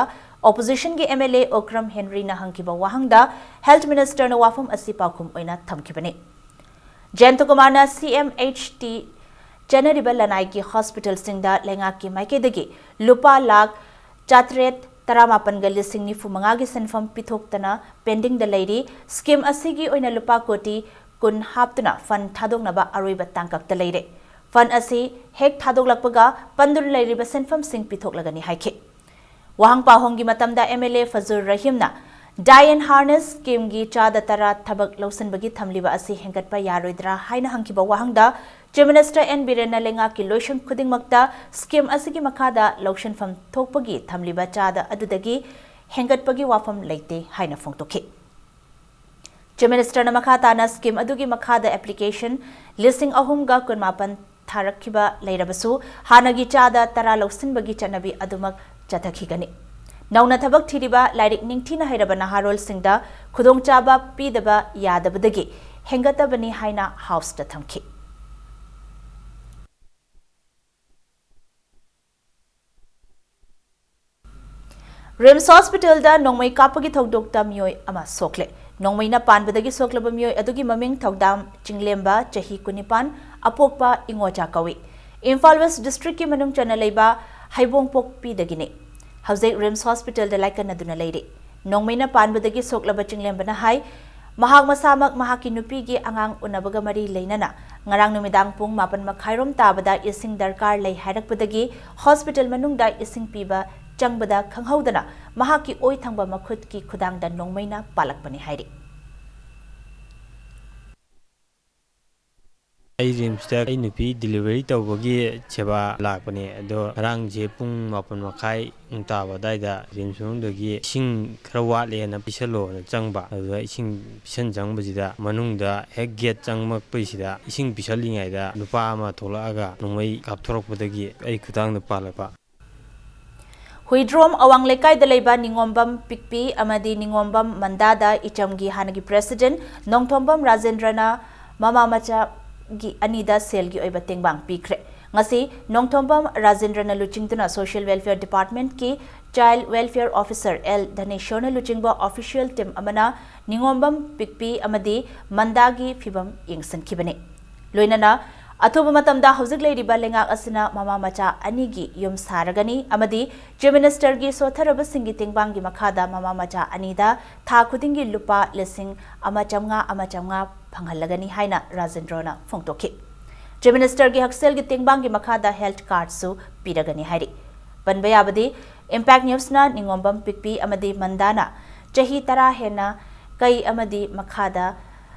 ꯑꯣꯄꯣꯖꯤꯁꯟꯒꯤ ꯑꯦꯝ ꯑꯦꯜ ꯑꯦ ꯑꯣꯀ꯭ꯔꯝ ꯍꯦꯟꯔꯤꯅ ꯍꯪꯈꯤꯕ ꯋꯥꯍꯪꯗ ꯍꯦꯜꯊ ꯃꯤꯅꯤꯁꯇꯔꯅ ꯋꯥꯐꯝ ꯑꯁꯤ ꯄꯥꯎꯈꯨꯝ ꯑꯣꯏꯅ ꯊꯝꯈꯤꯕꯅꯤ꯫ ꯖꯌꯟꯇꯀꯨꯃꯥꯔꯅ ꯁꯤ ꯑꯦꯝ ꯑꯩꯆ ꯇꯤ ꯆꯠꯅꯔꯤꯕ ꯂꯅꯥꯏꯒꯤ ꯍꯣꯁꯄꯤꯇꯥꯜꯁꯤꯡꯗ ꯂꯩꯉꯥꯛꯀꯤ ꯃꯥꯏꯀꯩꯗꯒꯤ ꯂꯨꯄꯥ ꯂꯥꯈ ꯆꯥꯇ꯭ꯔꯦꯠ ꯇꯔꯥꯃꯥꯄꯟꯒ ꯂꯤꯁꯤꯡ ꯅꯤꯐꯨ ꯃꯉꯥꯒꯤ ꯁꯦꯟꯐꯝ ꯄꯤꯊꯣꯛꯇꯅ ꯄꯦꯟꯗꯤꯡꯗ ꯂꯩꯔꯤ꯫ ꯁ꯭ꯀꯤꯝ ꯑꯁꯤꯒꯤ ꯑꯣꯏꯅ ꯂꯨꯄꯥ ꯀꯣꯇꯤ ꯀꯨꯟ ꯍꯥꯞꯇꯨꯅ ꯐꯟ ꯊꯥꯗꯣꯛꯅꯕ ꯑꯔꯣꯏꯕ ꯇꯥꯡꯀꯛꯇ ꯂꯩꯔꯦ꯫ ꯐꯟ ꯑꯁꯤ ꯍꯦꯛ ꯊꯥꯗꯣꯛꯂꯛꯄꯒ ꯄꯟꯗꯨꯅ ꯂꯩꯔꯤꯕ ꯁꯦꯟꯐꯝꯁꯤꯡ ꯄꯤꯊꯣꯛꯂꯒꯅꯤ ꯍꯥꯏꯈꯤ꯫ ꯋꯥꯍꯪ ꯄꯥꯎꯍꯪꯒꯤ ꯃꯇꯝꯗ MLA ꯐꯖꯨꯔ ꯔꯍꯤꯝꯅ Dye and Harness schemeꯒꯤ ꯆꯥꯗ ꯇꯔꯥ ꯊꯕꯛ ꯂꯧꯁꯤꯟꯕꯒꯤ ꯊꯝꯂꯤꯕ ꯑꯁꯤ ꯍꯦꯟꯒꯠꯄ ꯌꯥꯔꯣꯏꯗ꯭ꯔꯥ ꯍꯥꯏꯅ ꯍꯪꯈꯤꯕ ꯋꯥꯍꯪꯗ Chief Minister N ꯕꯤꯔꯦꯟꯅ ꯂꯩꯉꯥꯛꯀꯤ ꯂꯣꯏꯁꯪ ꯈꯨꯗꯤꯡꯃꯛꯇ scheme ꯑꯁꯤꯒꯤ ꯃꯈꯥꯗ ꯂꯧꯁꯤꯟꯐꯝ ꯊꯣꯛꯄꯒꯤ ꯊꯝꯂꯤꯕ ꯆꯥꯗ ꯑꯗꯨꯗꯒꯤ ꯍꯦꯟꯒꯠꯄꯒꯤ ꯋꯥꯐꯝ ꯂꯩꯇꯦ ꯍꯥꯏꯅ ꯐꯣꯡꯗꯣꯛꯈꯤ꯫ Chief Ministerꯅ ꯃꯈꯥ ꯇꯥꯅ scheme ꯑꯗꯨꯒꯤ ꯃꯈꯥꯗ application ꯂꯤꯁꯤꯡ ꯑꯍꯨꯝꯒ ꯀꯨꯟꯃꯥꯄꯟ ꯊꯥꯔꯛꯈꯤꯕ ꯂꯩꯔꯕꯁꯨ ꯍꯥꯟꯅꯒꯤ ꯆꯥꯗ ꯇꯔꯥ ꯂꯧꯁꯤꯟꯕꯒꯤ ꯆꯠꯅꯕꯤ ꯑꯗꯨꯃꯛ ꯆꯠꯊꯈꯤꯒꯅꯤ꯫ ꯅꯧꯅ ꯊꯕꯛ ꯊꯤꯔꯤꯕ ꯂꯥꯏꯔꯤꯛ ꯅꯤꯡꯊꯤꯅ ꯍꯩꯔꯕ ꯅꯍꯥꯔꯣꯜꯁꯤꯡꯗ ꯈꯨꯗꯣꯡꯆꯥꯕ ꯄꯤꯗꯕ ꯌꯥꯗꯕꯗꯒꯤ ꯍꯦꯟꯒꯠꯇꯕꯅꯤ ꯍꯥꯏꯅ Houseꯇ ꯊꯝꯈꯤ꯫ RIMS Hospitalꯗ ꯅꯣꯡꯃꯩ ꯀꯥꯞꯄꯒꯤ ꯊꯧꯗꯣꯛꯇ ꯃꯤꯑꯣꯏ ꯑꯃ ꯁꯣꯛꯂꯦ꯫ ꯅꯣꯡꯃꯩꯅ ꯄꯥꯟꯕꯗꯒꯤ ꯁꯣꯛꯂꯕ ꯃꯤꯑꯣꯏ ꯑꯗꯨꯒꯤ ꯃꯃꯤꯡ ꯊꯧꯗꯥꯝ ꯆꯤꯡꯂꯦꯝꯕ, ꯆꯍꯤ ꯀꯨꯟꯅꯤꯄꯥꯟ, ꯑꯄꯣꯛꯄ ꯏꯉꯣꯆꯥ ꯀꯧꯏ꯫ ꯏꯝꯐꯥꯜ West Districtꯀꯤ ꯃꯅꯨꯡ ꯆꯟꯅ ꯂꯩꯕ ꯍꯩꯕꯣꯡꯄꯣꯛꯄꯤꯗꯒꯤꯅꯤ꯫ ꯍꯧꯖꯤꯛ RIMS Hospitalꯗ ꯂꯥꯏꯀꯠꯅꯗꯨꯅ ꯂꯩꯔꯤ꯫ ꯅꯣꯡꯃꯩꯅ ꯄꯥꯟꯕꯗꯒꯤ ꯁꯣꯛꯂꯕ ꯆꯤꯡꯂꯦꯝꯕꯅ ꯍꯥꯏ, ꯃꯍꯥꯛ ꯃꯁꯥꯃꯛ ꯃꯍꯥꯛꯀꯤ ꯅꯨꯄꯤꯒꯤ ꯑꯉꯥꯡ ꯎꯅꯕꯒ ꯃꯔꯤ ꯂꯩꯅꯅ ꯉꯔꯥꯡ ꯅꯨꯃꯤꯗꯥꯡ ꯄꯨꯡ ꯃꯥꯄꯟ ꯃꯈꯥꯏꯔꯣꯝ ꯇꯥꯕꯗ ꯏꯁꯤꯡ ꯗꯔꯀꯥꯔ ꯂꯩ ꯍꯥꯏꯔꯛꯄꯗꯒꯤ hospital ꯃꯅꯨꯡꯗ ꯏꯁꯤꯡ ꯄꯤꯕ ꯆꯪꯕꯗ ꯈꯪꯍꯧꯗꯅ ꯃꯍꯥꯛꯀꯤ ꯑꯣꯏ ꯊꯪꯕ ꯃꯈꯨꯠꯀꯤ ꯈꯨꯗꯥꯡꯗ ꯅꯣꯡꯃꯩꯅ ꯄꯥꯜꯂꯛꯄꯅꯤ ꯍꯥꯏꯔꯤ꯫ ꯑꯩ RIMSꯇ ꯑꯩ ꯅꯨꯄꯤ delivery ꯇꯧꯕꯒꯤ ꯁꯦꯕꯥ ꯂꯥꯛꯄꯅꯦ꯫ ꯑꯗꯣ ꯉꯔꯥꯡꯁꯦ ꯄꯨꯡ ꯃꯥꯄꯟ ꯃꯈꯥꯏ ꯄꯨꯡ ꯇꯥꯕ ꯑꯗꯨꯋꯥꯏꯗ RIMS ꯃꯅꯨꯡꯗꯒꯤ ꯏꯁꯤꯡ ꯈꯔ ꯋꯥꯠꯂꯦꯅ ꯄꯤꯁꯜꯂꯣꯅ ꯆꯪꯕ꯫ ꯑꯗꯨꯗ ꯏꯁꯤꯡ ꯄꯤꯁꯟ ꯆꯪꯕꯁꯤꯗ ꯃꯅꯨꯡꯗ ꯍꯦꯛ gate ꯆꯪꯉꯛꯄꯁꯤꯗ ꯏꯁꯤꯡ ꯄꯤꯁꯜꯂꯤꯉꯩꯗ ꯅꯨꯄꯥ ꯑꯃ ꯊꯣꯛꯂꯛꯑꯒ ꯅꯣꯡꯃꯩ ꯀꯥꯞꯊꯣꯔꯛꯄꯗꯒꯤ ꯑꯩ ꯈꯨꯗꯥꯡꯗ ꯄꯥꯜꯂꯛꯄ꯫ ꯍꯨꯏꯗ꯭ꯔꯣꯝ ꯑꯋꯥꯡ ꯂꯩꯀꯥꯏꯗ ꯂꯩꯕ ꯅꯤꯉꯣꯝꯕꯝ ꯄꯤꯛꯄꯤ ꯑꯃꯗꯤ ꯅꯤꯉꯣꯝꯕꯝ ꯃꯟꯗꯥꯗ ꯏꯆꯝꯒꯤ ꯍꯥꯟꯅꯒꯤ president ꯅꯣꯡꯊꯣꯝꯕꯝ ꯔꯥꯖꯦꯟꯗ꯭ꯔꯅ ꯃꯃꯥ ꯃꯆꯥꯒꯤ ꯑꯅꯤꯗ ꯁꯦꯜꯒꯤ ꯑꯣꯏꯕ ꯇꯦꯡꯕꯥꯡ ꯄꯤꯈ꯭ꯔꯦ꯫ ꯉꯁꯤ ꯅꯣꯡꯊꯣꯝꯕꯝ ꯔꯥꯖꯦꯟꯗ꯭ꯔꯅ ꯂꯨꯆꯤꯡꯗꯨꯅ Social Welfare Departmentꯀꯤ Child Welfare Officer L ꯙꯅꯦꯁꯣꯔꯅ ꯂꯨꯆꯤꯡꯕ official team ꯑꯃꯅ ꯅꯤꯉꯣꯝꯕꯝ ꯄꯤꯛꯄꯤ ꯑꯃꯗꯤ ꯃꯟꯗꯥꯒꯤ ꯐꯤꯚꯝ ꯌꯦꯡꯁꯤꯟꯈꯤꯕꯅꯤ꯫ ꯂꯣꯏꯅꯅ ꯑꯊꯨꯕ ꯃꯇꯝꯗ ꯍꯧꯖꯤꯛ ꯂꯩꯔꯤꯕ ꯂꯩꯉꯥꯛ ꯑꯁꯤꯅ ꯃꯃꯥ ꯃꯆꯥ ꯑꯅꯤꯒꯤ ꯌꯨꯝ ꯁꯥꯔꯒꯅꯤ ꯑꯃꯗꯤ Chief Ministerꯒꯤ ꯁꯣꯠꯊꯔꯕꯁꯤꯡꯒꯤ ꯇꯦꯡꯕꯥꯡꯒꯤ ꯃꯈꯥꯗ ꯃꯃꯥ ꯃꯆꯥ ꯑꯅꯤꯗ ꯊꯥ ꯈꯨꯗꯤꯡꯒꯤ ꯂꯨꯄꯥ ꯂꯤꯁꯤꯡ ꯑꯃ ꯆꯥꯝꯃꯉꯥ, ꯑꯃ ꯆꯥꯝꯃꯉꯥ ꯐꯪꯍꯜꯂꯒꯅꯤ ꯍꯥꯏꯅ ꯔꯥꯖꯦꯟꯗ꯭ꯔꯣꯅ ꯐꯣꯡꯗꯣꯛꯈꯤ꯫ Chief Ministerꯒꯤ ꯍꯛꯁꯦꯜꯒꯤ ꯇꯦꯡꯕꯥꯡꯒꯤ ꯃꯈꯥꯗ health cardꯁꯨ ꯄꯤꯔꯒꯅꯤ ꯍꯥꯏꯔꯤ꯫ ꯄꯟꯕ ꯌꯥꯕꯗꯤ, Impact Newsꯅ ꯅꯤꯉꯣꯝꯕꯝ ꯄꯤꯛꯄꯤ ꯑꯃꯗꯤ ꯃꯟꯗꯥꯅ ꯆꯍꯤ ꯇꯔꯥ ꯍꯦꯟꯅ ꯀꯩ ꯑꯃꯗꯤ ꯃꯈꯥꯗ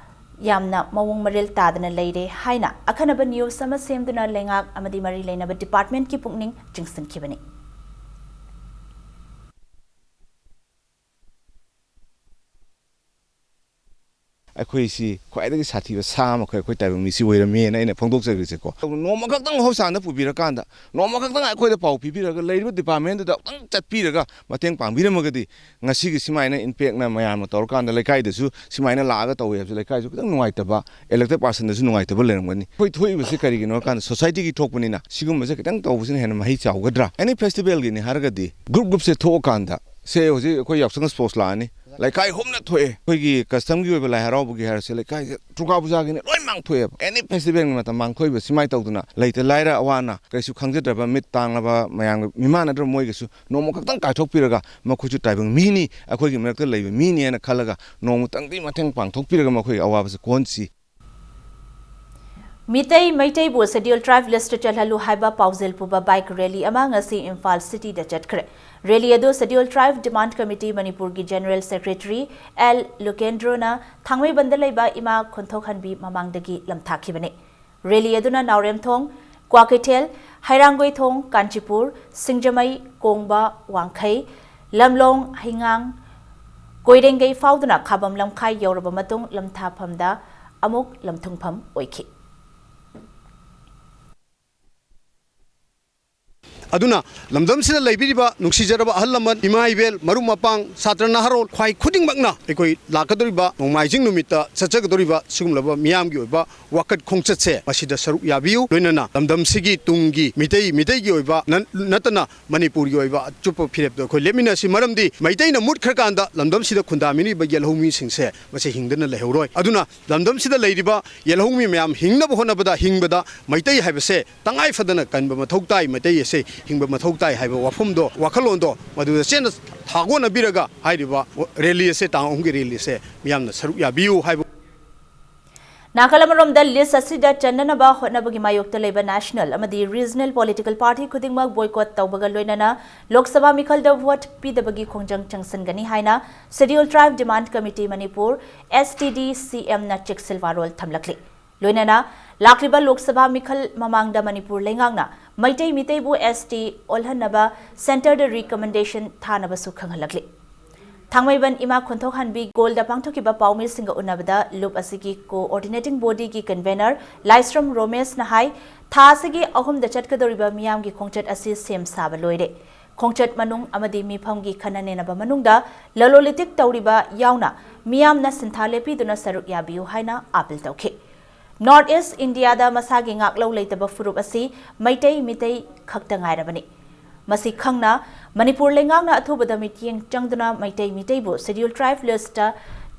ꯌꯥꯝꯅ ꯃꯑꯣꯡ ꯃꯔꯤꯜ ꯇꯥꯗꯅ ꯂꯩꯔꯦ ꯍꯥꯏꯅ ꯑꯈꯟꯅꯕ news ꯑꯃ ꯁꯦꯝꯗꯨꯅ ꯂꯩꯉꯥꯛ ꯑꯃꯗꯤ ꯃꯔꯤ ꯂꯩꯅꯕ departmentꯀꯤ ꯄꯨꯛꯅꯤꯡ ꯆꯤꯡꯁꯤꯟꯈꯤꯕꯅꯤ꯫ ꯑꯩꯈꯣꯏꯁꯤ ꯈ꯭ꯋꯥꯏꯗꯒꯤ ꯁꯥꯊꯤꯕ ꯁꯥ ꯑꯃꯈꯛ ꯑꯩꯈꯣꯏ ꯇꯥꯏꯕꯪ ꯃꯤꯁꯤ ꯑꯣꯏꯔꯝꯃꯦꯅ ꯑꯩꯅ ꯐꯣꯡꯗꯣꯛꯆꯈ꯭ꯔꯤꯁꯦꯀꯣ꯫ ꯅꯣꯡꯃ ꯈꯛꯇꯪ ꯍꯣꯁꯄꯤꯇꯥꯜꯗ ꯄꯨꯕꯤꯔꯀꯥꯟꯗ, ꯅꯣꯡꯃ ꯈꯛꯇꯪ ꯑꯩꯈꯣꯏꯗ ꯄꯥꯎ ꯄꯤꯕꯤꯔꯒ, ꯂꯩꯔꯤꯕ departmentꯗꯨꯗ ꯑꯃꯨꯛꯇꯪ ꯆꯠꯄꯤꯔꯒ ꯃꯇꯦꯡ ꯄꯥꯡꯕꯤꯔꯝꯃꯒꯗꯤ, ꯉꯁꯤꯒꯤ ꯁꯨꯃꯥꯏꯅ Impactꯅ ꯃꯌꯥꯝꯅ ꯇꯧꯔꯀꯥꯟꯗ ꯂꯩꯀꯥꯏꯗꯁꯨ ꯁꯨꯃꯥꯏꯅ ꯂꯥꯛꯑꯒ ꯇꯧꯋꯦ ꯍꯥꯏꯕꯁꯦ ꯂꯩꯀꯥꯏꯁꯨ ꯈꯤꯇꯪ ꯅꯨꯡꯉꯥꯏꯇꯕ, elected personꯗꯁꯨ ꯅꯨꯡꯉꯥꯏꯇꯕ ꯂꯩꯔꯝꯒꯅꯤ꯫ ꯑꯩꯈꯣꯏ ꯊꯣꯛꯏꯕꯁꯤ ꯀꯔꯤꯒꯤꯅꯣ ꯍꯥꯏꯔꯀꯥꯟꯗ societyꯒꯤ ꯊꯣꯛꯄꯅꯤꯅ ꯁꯤꯒꯨꯝꯕꯁꯦ ꯈꯤꯇꯪ ꯇꯧꯕꯁꯤꯅ ꯍꯦꯟꯅ ꯃꯍꯩ ꯆꯥꯎꯒꯗ꯭ꯔꯥ? Any festivalꯒꯤꯅꯤ ꯍꯥꯏꯔꯒꯗꯤ group groupꯁꯦ ꯊꯣꯛꯑꯀꯥꯟꯗ, ꯁꯦ ꯍꯧꯖꯤꯛ ꯑꯩꯈꯣꯏ ꯌꯥꯎꯁꯪ sports ꯂꯥꯛꯑꯅꯤ, ꯂꯩꯀꯥꯏ ꯍꯨꯝꯅ ꯊꯣꯛꯑꯦ꯫ ꯑꯩꯈꯣꯏꯒꯤ customꯒꯤ ꯑꯣꯏꯕ ꯂꯥꯏ ꯍꯔꯥꯎꯕꯒꯤ ꯍꯥꯏꯔꯁꯦ, ꯂꯩꯀꯥꯏꯁꯦ ꯗꯨꯔꯒꯥ ꯄꯨꯖꯥꯒꯤꯅꯦ ꯂꯣꯏ ꯃꯥꯡꯊꯣꯛꯑꯦꯕ꯫ Any festivalꯒꯤ ꯃꯇꯝ ꯃꯥꯡꯊꯣꯛꯏꯕ ꯁꯨꯃꯥꯏꯅ ꯇꯧꯗꯅ ꯂꯩꯇ ꯂꯥꯏꯔ ꯑꯋꯥ ꯑꯅꯥ ꯀꯩꯁꯨ ꯈꯪꯖꯗ꯭ꯔꯕ ꯃꯤꯠ ꯇꯥꯡꯂꯕ ꯃꯌꯥꯝꯒ ꯃꯤꯃꯥꯟꯅꯗ꯭ꯔꯕ ꯃꯣꯏꯒꯁꯨ ꯅꯣꯡꯃ ꯈꯛꯇꯪ ꯀꯥꯏꯊꯣꯛꯄꯤꯔꯒ ꯃꯈꯣꯏꯁꯨ ꯇꯥꯏꯕꯪ ꯃꯤꯅꯤ, ꯑꯩꯈꯣꯏꯒꯤ ꯃꯔꯛꯇ ꯂꯩꯕ ꯃꯤꯅꯤ ꯍꯥꯏꯅ ꯈꯜꯂꯒ ꯅꯣꯡꯃꯇꯪꯗꯤ ꯃꯇꯦꯡ ꯄꯥꯡꯊꯣꯛꯄꯤꯔꯒ ꯃꯈꯣꯏꯒꯤ ꯑꯋꯥꯕꯁꯦ ꯀꯣꯟꯁꯤ꯫ ꯃꯤꯇꯩ ꯃꯩꯇꯩꯕꯨ Scheduled Tribe listꯇ ꯆꯜꯍꯜꯂꯨ ꯍꯥꯏꯕ ꯄꯥꯎꯖꯦꯜ ꯄꯨꯕ bike rally ꯑꯃ ꯉꯁꯤ ꯏꯝꯐꯥꯜ cityꯗ ꯆꯠꯈ꯭ꯔꯦ꯫ Rally ꯑꯗꯨ Scheduled Tribe Demand Committee ꯃꯅꯤꯄꯨꯔꯒꯤ General Secretary ꯑꯦꯜ ꯂꯨꯀꯦꯟꯗ꯭ꯔꯣꯅ ꯊꯥꯡꯃꯩꯕꯟꯗ ꯂꯩꯕ ꯏꯃꯥ ꯈꯣꯟꯊꯣꯛꯍꯟꯕꯤ ꯃꯃꯥꯡꯗꯒꯤ ꯂꯝꯊꯥꯈꯤꯕꯅꯤ꯫ Rally ꯑꯗꯨꯅ ꯅꯥꯎꯔꯦꯝꯊꯣꯡ, ꯀ꯭ꯋꯥꯀꯩꯊꯦꯜ, ꯍꯩꯔꯥꯡꯒꯣꯏꯊꯣꯡ, ꯀꯥꯟꯆꯤꯄꯨꯔ, ꯁꯤꯡꯖꯃꯩ, ꯀꯣꯡꯕ, ꯋꯥꯡꯈꯩ, ꯂꯝꯂꯣꯡ, ꯍꯩꯉꯥꯡ, ꯀꯣꯏꯔꯦꯡꯒꯩ ꯐꯥꯎꯗꯨꯅ ꯈꯥꯕꯝ ꯂꯝꯈꯥꯏ ꯌꯧꯔꯕ ꯃꯇꯨꯡ ꯂꯝꯊꯥꯐꯝꯗ ꯑꯃꯨꯛ ꯂꯝꯊꯨꯡꯐꯝ ꯑꯣꯏꯈꯤ꯫ ꯑꯗꯨꯅ ꯂꯝꯗꯝꯁꯤꯗ ꯂꯩꯕꯤꯔꯤꯕ ꯅꯨꯡꯁꯤꯖꯔꯕ ꯑꯍꯜ ꯂꯃꯟ, ꯏꯃꯥ ꯏꯕꯦꯜ, ꯃꯔꯨꯞ ꯃꯄꯥꯡ, ꯁꯥꯇ꯭ꯔ ꯅꯍꯥꯔꯣꯜ, ꯈ꯭ꯋꯥꯏ ꯈꯨꯗꯤꯡꯃꯛꯅ ꯑꯩꯈꯣꯏ ꯂꯥꯛꯀꯗꯧꯔꯤꯕ ꯅꯣꯡꯃꯥꯏꯖꯤꯡ ꯅꯨꯃꯤꯠꯇ ꯆꯠꯆꯒꯗꯧꯔꯤꯕ ꯁꯤꯒꯨꯝꯂꯕ ꯃꯤꯌꯥꯝꯒꯤ ꯑꯣꯏꯕ ꯋꯥꯀꯠ ꯈꯣꯡꯆꯠꯁꯦ ꯃꯁꯤꯗ ꯁꯔꯨꯛ ꯌꯥꯕꯤꯌꯨ꯫ ꯂꯣꯏꯅꯅ ꯂꯝꯗꯝꯁꯤꯒꯤ ꯇꯨꯡꯒꯤ ꯃꯤꯇꯩ, ꯃꯤꯇꯩꯒꯤ ꯑꯣꯏꯕ ꯅ-, ꯅꯠꯇꯅ ꯃꯅꯤꯄꯨꯔꯒꯤ ꯑꯣꯏꯕ ꯑꯆꯨꯞꯄ ꯐꯤꯔꯦꯞꯇ ꯑꯩꯈꯣꯏ ꯂꯦꯞꯃꯤꯟꯅꯁꯤ꯫ ꯃꯔꯝꯗꯤ ꯃꯩꯇꯩꯅ ꯃꯨꯠꯈ꯭ꯔꯀꯥꯟꯗ ꯂꯝꯗꯝꯁꯤꯗ ꯈꯨꯟꯗꯥꯃꯤꯟꯅꯔꯤꯕ ꯌꯦꯜꯍꯧꯃꯤꯁꯤꯡꯁꯦ ꯃꯁꯤ ꯍꯤꯡꯗꯅ ꯂꯩꯍꯧꯔꯣꯏ꯫ ꯑꯗꯨꯅ ꯂꯝꯗꯝꯁꯤꯗ ꯂꯩꯔꯤꯕ ꯌꯦꯜꯍꯧꯃꯤ ꯃꯌꯥꯝ ꯍꯤꯡꯅꯕ ꯍꯣꯠꯅꯕꯗ, ꯍꯤꯡꯕꯗ ꯃꯩꯇꯩ ꯍꯥꯏꯕꯁꯦ ꯇꯉꯥꯏ ꯐꯗꯅ ꯀꯟꯕ ꯃꯊꯧ ꯇꯥꯏ, ꯃꯩꯇꯩ ꯑꯁꯦ ꯍꯤꯡꯕ ꯃꯊꯧ ꯇꯥꯏ ꯍꯥꯏꯕ ꯋꯥꯐꯝꯗꯣ, ꯋꯥꯈꯜꯂꯣꯟꯗꯣ ꯃꯗꯨꯗ ꯆꯦꯠꯅ ꯊꯥꯒꯣꯟꯅꯕꯤꯔꯒ ꯍꯥꯏꯔꯤꯕ rally ꯑꯁꯦ, ꯇꯥꯡ ꯑꯍꯨꯝꯒꯤ rally ꯑꯁꯦ ꯃꯤꯌꯥꯝꯅ ꯁꯔꯨꯛ ꯌꯥꯕꯤꯌꯨ ꯍꯥꯏꯕ꯫ ꯅꯥꯀꯜ ꯑꯃꯔꯣꯝꯗ, ꯂꯤꯁ ꯑꯁꯤꯗ ꯆꯟꯅꯅꯕ ꯍꯣꯠꯅꯕꯒꯤ ꯃꯥꯌꯣꯛꯇ ꯂꯩꯕ ꯅꯦꯁꯅꯦꯜ ꯑꯃꯗꯤ ꯔꯤꯖꯅꯦꯜ ꯄꯣꯂꯤꯇꯤꯀꯦꯜ ꯄꯥꯔꯇꯤ ꯈꯨꯗꯤꯡꯃꯛ ꯕꯣꯏꯀꯣꯠ ꯇꯧꯕꯒ ꯂꯣꯏꯅꯅ ꯂꯣꯛ ꯁꯚꯥ ꯃꯤꯈꯜꯗ ꯚꯣꯠ ꯄꯤꯗꯕꯒꯤ ꯈꯣꯡꯖꯪ ꯆꯪꯁꯤꯟꯒꯅꯤ ꯍꯥꯏꯅ schedule tribe demand committee Manipur, S T D C M ꯅ ꯆꯦꯛꯁꯤꯜ ꯋꯥꯔꯣꯜ ꯊꯝꯂꯛꯂꯤ꯫ ꯂꯣꯏꯅꯅ ꯂꯥꯛꯂꯤꯕ ꯂꯣꯛ ꯁꯚꯥ ꯃꯤꯈꯜ ꯃꯃꯥꯡꯗ ꯃꯅꯤꯄꯨꯔ ꯂꯩꯉꯥꯛꯅ ꯃꯩꯇꯩ ꯃꯤꯇꯩꯕꯨ S T ꯑꯣꯜꯍꯟꯅꯕ ꯁꯦꯟꯇꯔꯗ ꯔꯤꯀꯃꯦꯟꯗꯦꯁꯟ ꯊꯥꯅꯕꯁꯨ ꯈꯪꯍꯜꯂꯛꯂꯤ꯫ ꯊꯥꯡꯃꯩꯕꯟ ꯏꯃꯥ ꯈꯣꯟꯊꯣꯛꯍꯟꯕꯤ ꯒꯣꯜꯗ ꯄꯥꯡꯊꯣꯛꯈꯤꯕ ꯄꯥꯎꯃꯤꯁꯤꯡꯒ ꯎꯅꯕꯗ ꯂꯨꯞ ꯑꯁꯤꯒꯤ ꯀꯣꯑꯣꯔꯗꯤꯅꯦꯇꯤꯡ ꯕꯣꯗꯤꯒꯤ ꯀꯟꯚꯦꯅꯔ ꯂꯥꯏꯁ꯭ꯔꯝ ꯔꯣꯃꯦꯁꯅ ꯍꯥꯏ, ꯊꯥ ꯑꯁꯤꯒꯤ ꯑꯍꯨꯝꯗ ꯆꯠꯀꯗꯧꯔꯤꯕ ꯃꯤꯌꯥꯝꯒꯤ ꯈꯣꯡꯆꯠ ꯑꯁꯤ ꯁꯦꯝ ꯁꯥꯕ ꯂꯣꯏꯔꯦ꯫ ꯈꯣꯡꯆꯠ ꯃꯅꯨꯡ ꯑꯃꯗꯤ ꯃꯤꯐꯝꯒꯤ ꯈꯟꯅ ꯅꯩꯅꯕ ꯃꯅꯨꯡꯗ ꯂꯂꯣꯟ ꯏꯇꯤꯛ ꯇꯧꯔꯤꯕ ꯌꯥꯎꯅ ꯃꯤꯌꯥꯝꯅ ꯁꯤꯟꯊꯥ ꯂꯦꯞꯄꯤꯗꯨꯅ ꯁꯔꯨꯛ ꯌꯥꯕꯤꯌꯨ ꯍꯥꯏꯅ ꯑꯥꯄꯤꯜ ꯇꯧꯈꯤ꯫ ꯅꯣꯔꯠ ꯏꯁ ꯏꯟꯗꯤꯌꯥꯗ ꯃꯁꯥꯒꯤ ꯉꯥꯛꯂꯧ ꯂꯩꯇꯕ ꯐꯨꯔꯨꯞ ꯑꯁꯤ ꯃꯩꯇꯩ ꯃꯤꯇꯩ ꯈꯛꯇ ꯉꯥꯏꯔꯕꯅꯤ꯫ ꯃꯁꯤ ꯈꯪꯅ ꯃꯅꯤꯄꯨꯔ ꯂꯩꯉꯥꯛꯅ ꯑꯊꯨꯕꯗ ꯃꯤꯠꯌꯦꯡ ꯆꯪꯗꯨꯅ ꯃꯩꯇꯩ ꯃꯤꯇꯩꯕꯨ ꯁꯦꯗ꯭ꯌꯨꯜ ꯇ꯭ꯔꯥꯏꯕ ꯂꯤꯁꯇ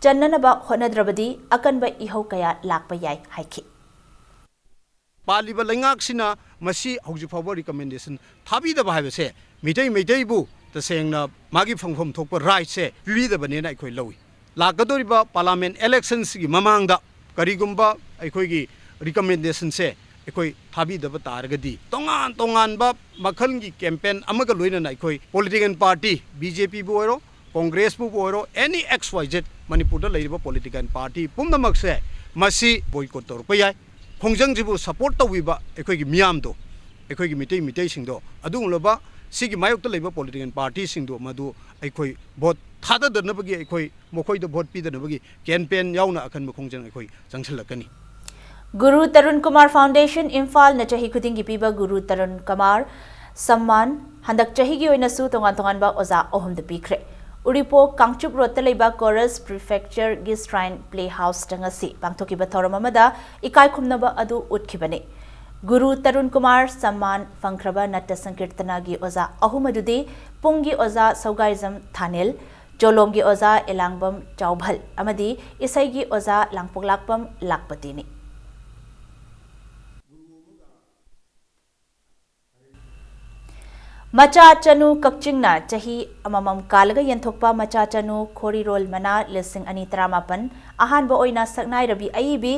ꯆꯟꯅꯅꯕ ꯍꯣꯠꯅꯗ꯭ꯔꯕꯗꯤ ꯑꯀꯟꯕ ꯏꯍꯧ ꯀꯌꯥ ꯂꯥꯛꯄ ꯌꯥꯏ ꯍꯥꯏꯈꯤ꯫ ꯄꯥꯜꯂꯤꯕ ꯂꯩꯉꯥꯛꯁꯤꯅ ꯃꯁꯤ ꯍꯧꯖꯤꯛ ꯐꯥꯎꯕ ꯔꯤꯀꯃꯦꯟꯗꯦꯁꯟ ꯊꯥꯕꯤꯗꯕ ꯍꯥꯏꯕꯁꯦ ꯃꯤꯇꯩ ꯃꯩꯇꯩꯕꯨ ꯇꯁꯦꯡꯅ ꯃꯥꯒꯤ ꯐꯪꯐꯝ ꯊꯣꯛꯄ ꯔꯥꯏꯠꯁꯦ ꯄꯤꯕꯤꯗꯕꯅꯦꯅ ꯑꯩꯈꯣꯏ ꯂꯧꯏ꯫ ꯂꯥꯛꯀꯗꯧꯔꯤꯕ ꯄꯥꯔꯂꯥꯃꯦꯟ ꯏꯂꯦꯛꯁꯟꯁꯤꯒꯤ ꯃꯃꯥꯡꯗ ꯀꯔꯤꯒꯨꯝꯕ ꯑꯩꯈꯣꯏꯒꯤ ꯔꯤꯀꯃꯦꯟꯗꯦꯁꯟꯁꯦ ꯑꯩꯈꯣꯏ ꯊꯥꯕꯤꯗꯕ ꯇꯥꯔꯒꯗꯤ ꯇꯣꯉꯥꯟ ꯇꯣꯉꯥꯟꯕ ꯃꯈꯜꯒꯤ ꯀꯦꯝꯄꯦꯟ ꯑꯃꯒ ꯂꯣꯏꯅꯅ ꯑꯩꯈꯣꯏ ꯄꯣꯂꯤꯇꯤꯀꯦꯜ ꯄꯥꯔꯇꯤ, BJPꯕꯨ ꯑꯣꯏꯔꯣ, ꯀꯣꯡꯒ꯭ꯔꯦꯁꯄꯨ ꯑꯣꯏꯔꯣ, ꯑꯦꯅꯤ X Y Z ꯃꯅꯤꯄꯨꯔꯗ ꯂꯩꯔꯤꯕ ꯄꯣꯂꯤꯇꯤꯀꯦꯜ ꯄꯥꯔꯇꯤ ꯄꯨꯝꯅꯃꯛꯁꯦ ꯃꯁꯤ ꯕꯣꯏꯀꯣꯠ ꯇꯧꯔꯛꯄ ꯌꯥꯏ꯫ ꯈꯣꯡꯖꯪꯁꯤꯕꯨ ꯁꯄꯣꯔꯠ ꯇꯧꯕꯤꯕ ꯑꯩꯈꯣꯏꯒꯤ ꯃꯤꯌꯥꯝꯗꯣ, ꯑꯩꯈꯣꯏꯒꯤ ꯃꯤꯇꯩ ꯃꯤꯇꯩꯁꯤꯡꯗꯣ, ꯑꯗꯨꯒꯨꯝꯂꯕ ꯁꯤꯒꯤ ꯃꯥꯌꯣꯛꯇ ꯂꯩꯕ ꯄꯣꯂꯤꯇꯤꯀꯦꯜ ꯄꯥꯔꯇꯤꯁꯤꯡꯗꯣ ꯃꯗꯨ ꯑꯩꯈꯣꯏ ꯚꯣꯠ ꯊꯥꯗꯗꯅꯕꯒꯤ, ꯑꯩꯈꯣꯏ ꯃꯈꯣꯏꯗ ꯚꯣꯠ ꯄꯤꯗꯅꯕꯒꯤ ꯀꯦꯝꯄꯦꯟ ꯌꯥꯎꯅ ꯑꯀꯟꯕ ꯈꯣꯡꯖꯪ ꯑꯩꯈꯣꯏ ꯆꯪꯁꯤꯜꯂꯛꯀꯅꯤ꯫ ꯒꯨꯔꯨ ꯇꯔꯨꯟ ꯀꯨꯃꯥꯔ ꯐꯥꯎꯟꯗꯦꯁꯟ ꯏꯝꯐꯥꯜꯅ ꯆꯍꯤ ꯈꯨꯗꯤꯡꯒꯤ ꯄꯤꯕ ꯒꯨꯔꯨ ꯇꯔꯨꯟ ꯀꯨꯃꯥꯔ ꯁꯝꯃꯥꯟ ꯍꯟꯗꯛ ꯆꯍꯤꯒꯤ ꯑꯣꯏꯅꯁꯨ ꯇꯣꯉꯥꯟ ꯇꯣꯉꯥꯟꯕ ꯑꯣꯖꯥ ꯑꯍꯨꯝꯗ ꯄꯤꯈ꯭ꯔꯦ꯫ ꯎꯔꯤꯄꯣꯛ ꯀꯥꯡꯆꯨꯞ ꯔꯣꯗꯇ ꯂꯩꯕ ꯀꯣꯔꯁ ꯄ꯭ꯔꯤꯐꯦꯛꯆꯔꯒꯤ ꯁ꯭ꯔꯥꯏꯟ ꯄ꯭ꯂꯦ ꯍꯥꯎꯁꯇ ꯉꯁꯤ ꯄꯥꯡꯊꯣꯛꯈꯤꯕ ꯊꯧꯔꯝ ꯑꯃꯗ ꯏꯀꯥꯏ ꯈꯨꯝꯅꯕ ꯑꯗꯨ ꯎꯠꯈꯤꯕꯅꯤ꯫ ꯒꯨꯔꯨ ꯇꯔꯨꯟ ꯀꯨꯃꯥꯔ ꯁꯝꯃꯥꯟ ꯐꯪꯈ꯭ꯔꯕ ꯅꯠꯇ ꯁꯪꯀꯤꯔꯇꯅꯥꯒꯤ ꯑꯣꯖꯥ ꯑꯍꯨꯝ ꯑꯗꯨꯗꯤ ꯄꯨꯡꯒꯤ ꯑꯣꯖꯥ ꯁꯧꯒꯥꯏꯖꯝ ꯊꯥꯅꯤꯜ, ꯆꯣꯂꯣꯝꯒꯤ ꯑꯣꯖꯥ ꯑꯦꯂꯥꯡꯕꯝ ꯆꯥꯎꯚꯜ ꯑꯃꯗꯤ ꯏꯁꯩꯒꯤ ꯑꯣꯖꯥ ꯂꯥꯡꯄꯣꯛꯂꯥꯛꯄꯝ ꯂꯥꯛꯄꯇꯤꯅꯤ꯫ ꯃꯆꯥ ꯆꯅꯨ ꯀꯛꯆꯤꯡꯅ ꯆꯍꯤ ꯑꯃꯃꯝ ꯀꯥꯜꯂꯒ ꯌꯦꯟꯊꯣꯛꯄ ꯃꯆꯥ ꯆꯅꯨ ꯈꯣꯔꯤꯔꯣꯜ ꯃꯅꯥ ꯂꯤꯁꯤꯡ ꯑꯅꯤ ꯇꯔꯥꯃꯥꯄꯟ ꯑꯍꯥꯟꯕ ꯑꯣꯏꯅ ꯁꯛꯅꯥꯏꯔꯕꯤ ꯑꯏꯕꯤ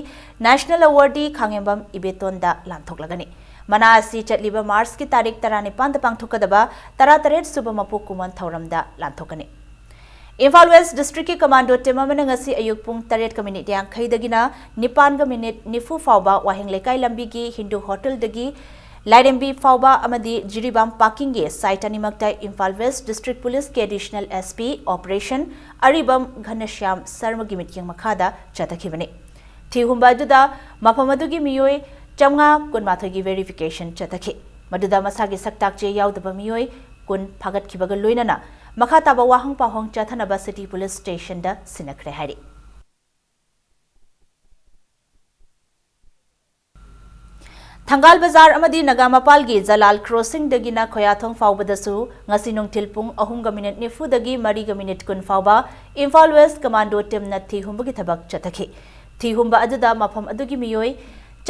National Awardee ꯈꯥꯉꯦꯝꯕꯝ ꯏꯕꯦꯇꯣꯟꯗ ꯂꯥꯟꯊꯣꯛꯂꯒꯅꯤ꯫ ꯃꯅꯥ ꯑꯁꯤ ꯆꯠꯂꯤꯕ ꯃꯥꯔꯆꯀꯤ ꯇꯥꯔꯤꯛ ꯇꯔꯥꯅꯤꯄꯥꯟꯗ ꯄꯥꯡꯊꯣꯛꯀꯗꯕ ꯇꯔꯥꯇꯔꯦꯠ ꯁꯨꯕ ꯃꯄꯣꯛ ꯀꯨꯝꯑꯣꯟ ꯊꯧꯔꯝꯗ ꯂꯥꯟꯊꯣꯛꯀꯅꯤ꯫ ꯏꯝꯐꯥꯜ ꯋꯦꯁ ꯗꯤꯁꯇ꯭ꯔꯤꯛꯀꯤ ꯀꯃꯥꯟꯗꯣ ꯇꯤꯝ ꯑꯃꯅ ꯉꯁꯤ ꯑꯌꯨꯛ ꯄꯨꯡ ꯇꯔꯦꯠꯀ ꯃꯤꯅꯤꯠ ꯌꯥꯡꯈꯩꯗꯒꯤꯅ ꯅꯤꯄꯥꯟꯒ ꯃꯤꯅꯤꯠ ꯅꯤꯐꯨ ꯐꯥꯎꯕ ꯋꯥꯍꯦꯡ ꯂꯩꯀꯥꯏ ꯂꯝꯕꯤꯒꯤ ꯍꯤꯟꯗꯨ ꯍꯣꯇꯦꯜꯗꯒꯤ ꯂꯥꯏꯔꯦꯝꯕꯤ ꯐꯥꯎꯕ ꯑꯃꯗꯤ ꯖꯤꯔꯤꯕꯥꯝ ꯄꯥꯔꯀꯤꯡꯒꯤ ꯁꯥꯏꯠ ꯑꯅꯤꯃꯛꯇ ꯏꯝꯐꯥꯜ ꯋꯦꯁ ꯗꯤꯁꯇ꯭ꯔꯤꯛ ꯄꯨꯂꯤꯁꯀꯤ ꯑꯦꯗꯤꯁꯅꯦꯜ ꯑꯦꯁ ꯄꯤ ꯑꯣꯄꯔꯦꯁꯟ ꯑꯔꯤꯕꯝ ꯘꯅꯁ꯭ꯌꯥꯝ ꯁꯔꯃꯒꯤ ꯃꯤꯠꯌꯦꯡ ꯃꯈꯥꯗ ꯆꯠꯊꯈꯤꯕꯅꯤ꯫ ꯊꯤꯍꯨꯝꯕ ꯑꯗꯨꯗ ꯃꯐꯝ ꯑꯗꯨꯒꯤ ꯃꯤꯑꯣꯏ ꯆꯥꯝꯃꯉꯥ ꯀꯨꯟꯃꯥꯊꯣꯏꯒꯤ ꯚꯦꯔꯤꯐꯤꯀꯦꯁꯟ ꯆꯠꯊꯈꯤ꯫ ꯃꯗꯨꯗ ꯃꯁꯥꯒꯤ ꯁꯛꯇꯥꯛꯆꯦ ꯌꯥꯎꯗꯕ ꯃꯤꯑꯣꯏ ꯀꯨꯟ ꯐꯥꯒꯠꯈꯤꯕꯒ ꯂꯣꯏꯅꯅ ꯃꯈꯥ ꯇꯥꯕ ꯋꯥꯍꯪ ꯄꯥꯎꯍꯪ ꯆꯠꯊꯅꯕ ꯁꯤꯇꯤ ꯄꯨꯂꯤꯁ ꯁ꯭ꯇꯦꯁꯟꯗ ꯁꯤꯟꯅꯈ꯭ꯔꯦ ꯍꯥꯏꯔꯤ꯫ ꯊꯪꯒꯥꯜ ꯕꯖꯥꯔ ꯑꯃꯗꯤ ꯅꯒꯥꯃꯄꯥꯜꯒꯤ ꯖꯂꯥꯜ ꯀ꯭ꯔꯣꯁꯤꯡꯗꯒꯤꯅ ꯈꯣꯌꯥꯊꯣꯡ ꯐꯥꯎꯕꯗꯁꯨ ꯉꯁꯤ ꯅꯨꯡꯊꯤꯜ ꯄꯨꯡ ꯑꯍꯨꯝꯒ ꯃꯤꯅꯤꯠ ꯅꯤꯐꯨꯗꯒꯤ ꯃꯔꯤꯒ ꯃꯤꯅꯤꯠ ꯀꯨꯟ ꯐꯥꯎꯕ ꯏꯝꯐꯥꯜ ꯋꯦꯁ ꯀꯃꯥꯟꯗꯣ ꯇꯤꯝꯅ ꯊꯤ ꯍꯨꯝꯕꯒꯤ ꯊꯕꯛ ꯆꯠꯊꯈꯤ꯫ ꯊꯤ ꯍꯨꯝꯕ ꯑꯗꯨꯗ ꯃꯐꯝ ꯑꯗꯨꯒꯤ ꯃꯤꯑꯣꯏ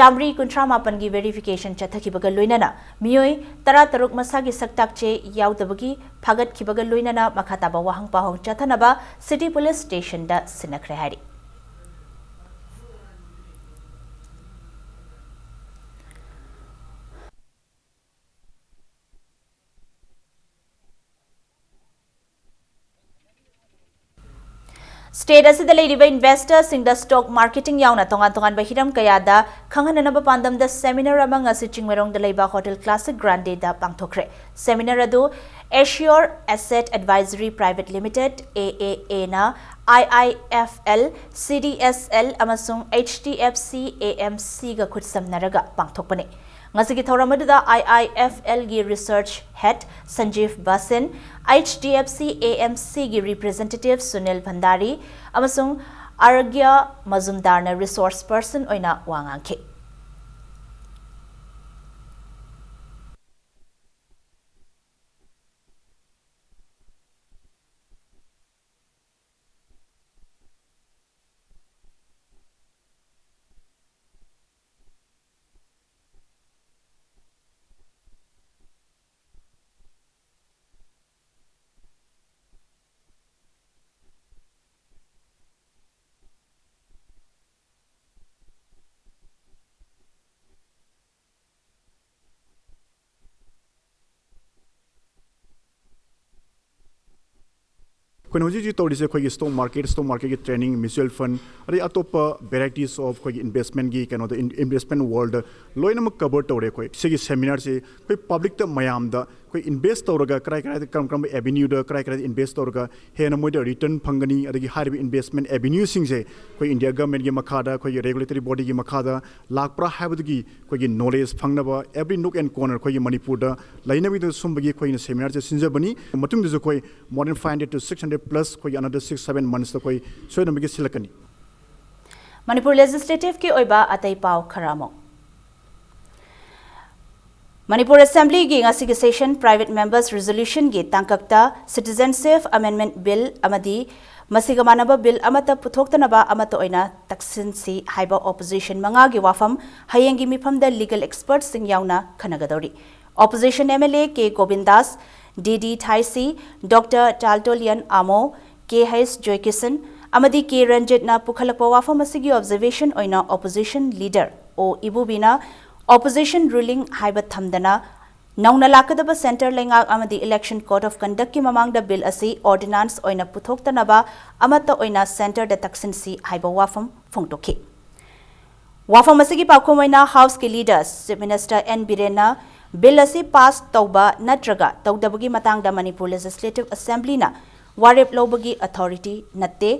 ꯆꯥꯃꯔꯤ ꯀꯨꯟꯊ꯭ꯔꯥ ꯃꯥꯄꯟꯒꯤ ꯚꯦꯔꯤꯐꯤꯀꯦꯁꯟ ꯆꯠꯊꯈꯤꯕꯒ ꯂꯣꯏꯅꯅ ꯃꯤꯑꯣꯏ ꯇꯔꯥꯇꯔꯨꯛ ꯃꯁꯥꯒꯤ ꯁꯛꯇꯥꯛꯆꯦ ꯌꯥꯎꯗꯕꯒꯤ ꯐꯥꯒꯠꯈꯤꯕꯒ ꯂꯣꯏꯅꯅ ꯃꯈꯥ ꯇꯥꯕ ꯋꯥꯍꯪ ꯄꯥꯎꯍꯪ ꯆꯠꯊꯅꯕ ꯁꯤꯇꯤ ꯄꯨꯂꯤꯁ ꯁ꯭ꯇꯦꯁꯟꯗ ꯁꯤꯟꯅꯈ꯭ꯔꯦ ꯍꯥꯏꯔꯤ꯫ ꯁ꯭ꯇꯦꯠ ꯑꯁꯤꯗ ꯂꯩꯔꯤꯕ ꯏꯟꯚꯦꯁꯇꯔꯁꯤꯡꯗ ꯁ꯭ꯇꯣꯛ ꯃꯥꯔꯀꯦꯇꯤꯡ ꯌꯥꯎꯅ ꯇꯣꯉꯥꯟ ꯇꯣꯉꯥꯟꯕ ꯍꯤꯔꯝ ꯀꯌꯥꯗ ꯈꯪꯍꯟꯅꯅꯕ ꯄꯥꯟꯗꯝꯗ ꯁꯦꯃꯤꯅꯥꯔ ꯑꯃ ꯉꯁꯤ ꯆꯤꯡꯃꯩꯔꯣꯡꯗ ꯂꯩꯕ ꯍꯣꯇꯦꯜ ꯀ꯭ꯂꯥꯁꯤꯛ ꯒ꯭ꯔꯥꯟꯗꯦꯗ ꯄꯥꯡꯊꯣꯛꯈ꯭ꯔꯦ꯫ ꯁꯦꯃꯤꯅꯥꯔ ꯑꯗꯨ ꯑꯦꯁꯤꯌꯣꯔ asset advisory private limited, A A ꯑꯦꯅ, I I F L, C D S L ꯑꯃꯁꯨꯡ H D F C A M ꯁꯤꯒ ꯈꯨꯠꯁꯝꯅꯔꯒ ꯄꯥꯡꯊꯣꯛꯄꯅꯤ꯫ ꯉꯁꯤꯒꯤ ꯊꯧꯔꯝ ꯑꯗꯨꯗ ꯑꯥꯏ ꯑꯥꯏ ꯑꯦꯐ ꯑꯦꯜꯒꯤ research head Sanjiv Basin, H D F C A M ꯁꯤꯒꯤ ꯔꯤꯄ꯭ꯔꯦꯖꯦꯟꯇꯦꯇꯤꯚ ꯁꯨꯅꯤꯜ ꯚꯟꯗꯥꯔꯤ ꯑꯃꯁꯨꯡ ꯑꯥꯔꯒ꯭ꯌ ꯃꯖꯨꯝꯗꯥꯔꯅ ꯔꯤꯁꯣꯔꯁ ꯄꯔꯁꯟ ꯑꯣꯏꯅ ꯋꯥ ꯉꯥꯡꯈꯤ꯫ ꯑꯩꯈꯣꯏꯅ ꯍꯧꯖꯤꯛ ꯍꯧꯖꯤꯛ ꯇꯧꯔꯤꯁꯦ ꯑꯩꯈꯣꯏꯒꯤ stock market, stock marketꯀꯤ training, mutual fund, ꯑꯗꯩ ꯑꯇꯣꯞꯄ varieties of ꯑꯩꯈꯣꯏꯒꯤ investmentꯀꯤ ꯀꯩꯅꯣꯗ, in- investment worldꯗ ꯂꯣꯏꯅꯃꯛ cover ꯇꯧꯔꯦ ꯑꯩꯈꯣꯏ꯫ ꯁꯤꯒꯤ seminarꯁꯦ ꯑꯩꯈꯣꯏ publicꯇ, ꯃꯌꯥꯝꯗ ꯑꯩꯈꯣꯏ invest ꯇꯧꯔꯒ ꯀꯔꯥꯏ ꯀꯔꯥꯏꯗ, ꯀꯔꯝ ꯀꯔꯝꯕ avenueꯗ, ꯀꯔꯥꯏ ꯀꯔꯥꯏꯗ invest ꯇꯧꯔꯒ ꯍꯦꯟꯅ ꯃꯣꯏꯗ return ꯐꯪꯒꯅꯤ, ꯑꯗꯒꯤ ꯍꯥꯏꯔꯤꯕ investment avenueꯁꯤꯡꯁꯦ ꯑꯩꯈꯣꯏ India governmentꯀꯤ ꯃꯈꯥꯗ, ꯑꯩꯈꯣꯏꯒꯤ regulatory bodyꯒꯤ ꯃꯈꯥꯗ ꯂꯥꯛꯄ꯭ꯔꯥ ꯍꯥꯏꯕꯗꯨꯒꯤ ꯑꯩꯈꯣꯏꯒꯤ knowledge ꯐꯪꯅꯕ every nook and corner ꯑꯩꯈꯣꯏꯒꯤ ꯃꯅꯤꯄꯨꯔꯗ ꯂꯩꯅꯕꯒꯤꯗꯃꯛ ꯁꯨꯝꯕꯒꯤ ꯑꯩꯈꯣꯏꯅ seminarꯁꯦ ꯁꯤꯟꯖꯕꯅꯤ꯫ ꯃꯇꯨꯡꯗꯁꯨ ꯑꯩꯈꯣꯏ more than five hundred to six hundred plus ꯑꯩꯈꯣꯏꯒꯤ another six seven monthsꯇ ꯑꯩꯈꯣꯏ ꯁꯣꯏꯗꯅꯃꯛꯀꯤ ꯁꯤꯜꯂꯛꯀꯅꯤ꯫ ꯃꯅꯤꯄꯨꯔ Legislativeꯀꯤ ꯑꯣꯏꯕ ꯑꯇꯩ ꯄꯥꯎ ꯈꯔ ꯑꯃꯨꯛ꯫ ꯃꯅꯤꯄꯨꯔ Assemblyꯒꯤ ꯉꯁꯤꯒꯤ session private members resolutionꯒꯤ ꯇꯥꯡꯀꯛꯇ Citizenship Amendment Bill ꯑꯃꯗꯤ ꯃꯁꯤꯒ ꯃꯥꯟꯅꯕ bill ꯑꯃꯠꯇ ꯄꯨꯊꯣꯛꯇꯅꯕ ꯑꯃꯠꯇ ꯑꯣꯏꯅ ꯇꯛꯁꯤꯟꯁꯤ ꯍꯥꯏꯕ opposition ꯃꯉꯥꯒꯤ ꯋꯥꯐꯝ ꯍꯌꯦꯡꯒꯤ ꯃꯤꯐꯝꯗ legal expertsꯁꯤꯡ ꯌꯥꯎꯅ ꯈꯟꯅꯒꯗꯧꯔꯤ꯫ Opposition MLA ꯀꯦ ꯒꯣꯕꯤꯟꯗꯥꯁ, ꯗꯤ ꯗꯤ ꯊꯥꯏꯁꯤ, ꯗꯣꯛꯇꯔ ꯇꯥꯜꯇꯣꯂꯤꯌꯟ ꯑꯥꯃꯣ, ꯀꯦ ꯍꯩꯁ ꯖꯣꯏꯀꯤꯁꯟ ꯑꯃꯗꯤ ꯀꯦ ꯔꯟꯖꯤꯠꯅ ꯄꯨꯈꯠꯂꯛꯄ ꯋꯥꯐꯝ ꯑꯁꯤꯒꯤ observation ꯑꯣꯏꯅ opposition leader ꯑꯣ ꯏꯕꯨꯕꯤꯅ opposition ruling ꯍꯥꯏꯕ ꯊꯝꯗꯅ ꯅꯧꯅ ꯂꯥꯛꯀꯗꯕ centre ꯂꯩꯉꯥꯛ ꯑꯃꯗꯤ election code of conductꯀꯤ ꯃꯃꯥꯡꯗ bill ꯑꯁꯤ ordinance ꯑꯣꯏꯅ ꯄꯨꯊꯣꯛꯇꯅꯕ ꯑꯃꯠꯇ ꯑꯣꯏꯅ centreꯗ ꯇꯛꯁꯤꯟꯁꯤ ꯍꯥꯏꯕ ꯋꯥꯐꯝ ꯐꯣꯡꯗꯣꯛꯈꯤ꯫ ꯋꯥꯐꯝ ꯑꯁꯤꯒꯤ ꯄꯥꯎꯈꯨꯝ ꯑꯣꯏꯅ Houseꯀꯤ leaders Chief Minister ꯑꯦꯟ ꯕꯤꯔꯦꯟꯅ bill ꯑꯁꯤ pass ꯇꯧꯕ ꯅꯠꯇ꯭ꯔꯒ ꯇꯧꯗꯕꯒꯤ ꯃꯇꯥꯡꯗ ꯃꯅꯤꯄꯨꯔ Legislative Assemblyꯅ ꯋꯥꯔꯦꯞ ꯂꯧꯕꯒꯤ authority ꯅꯠꯇꯦ꯫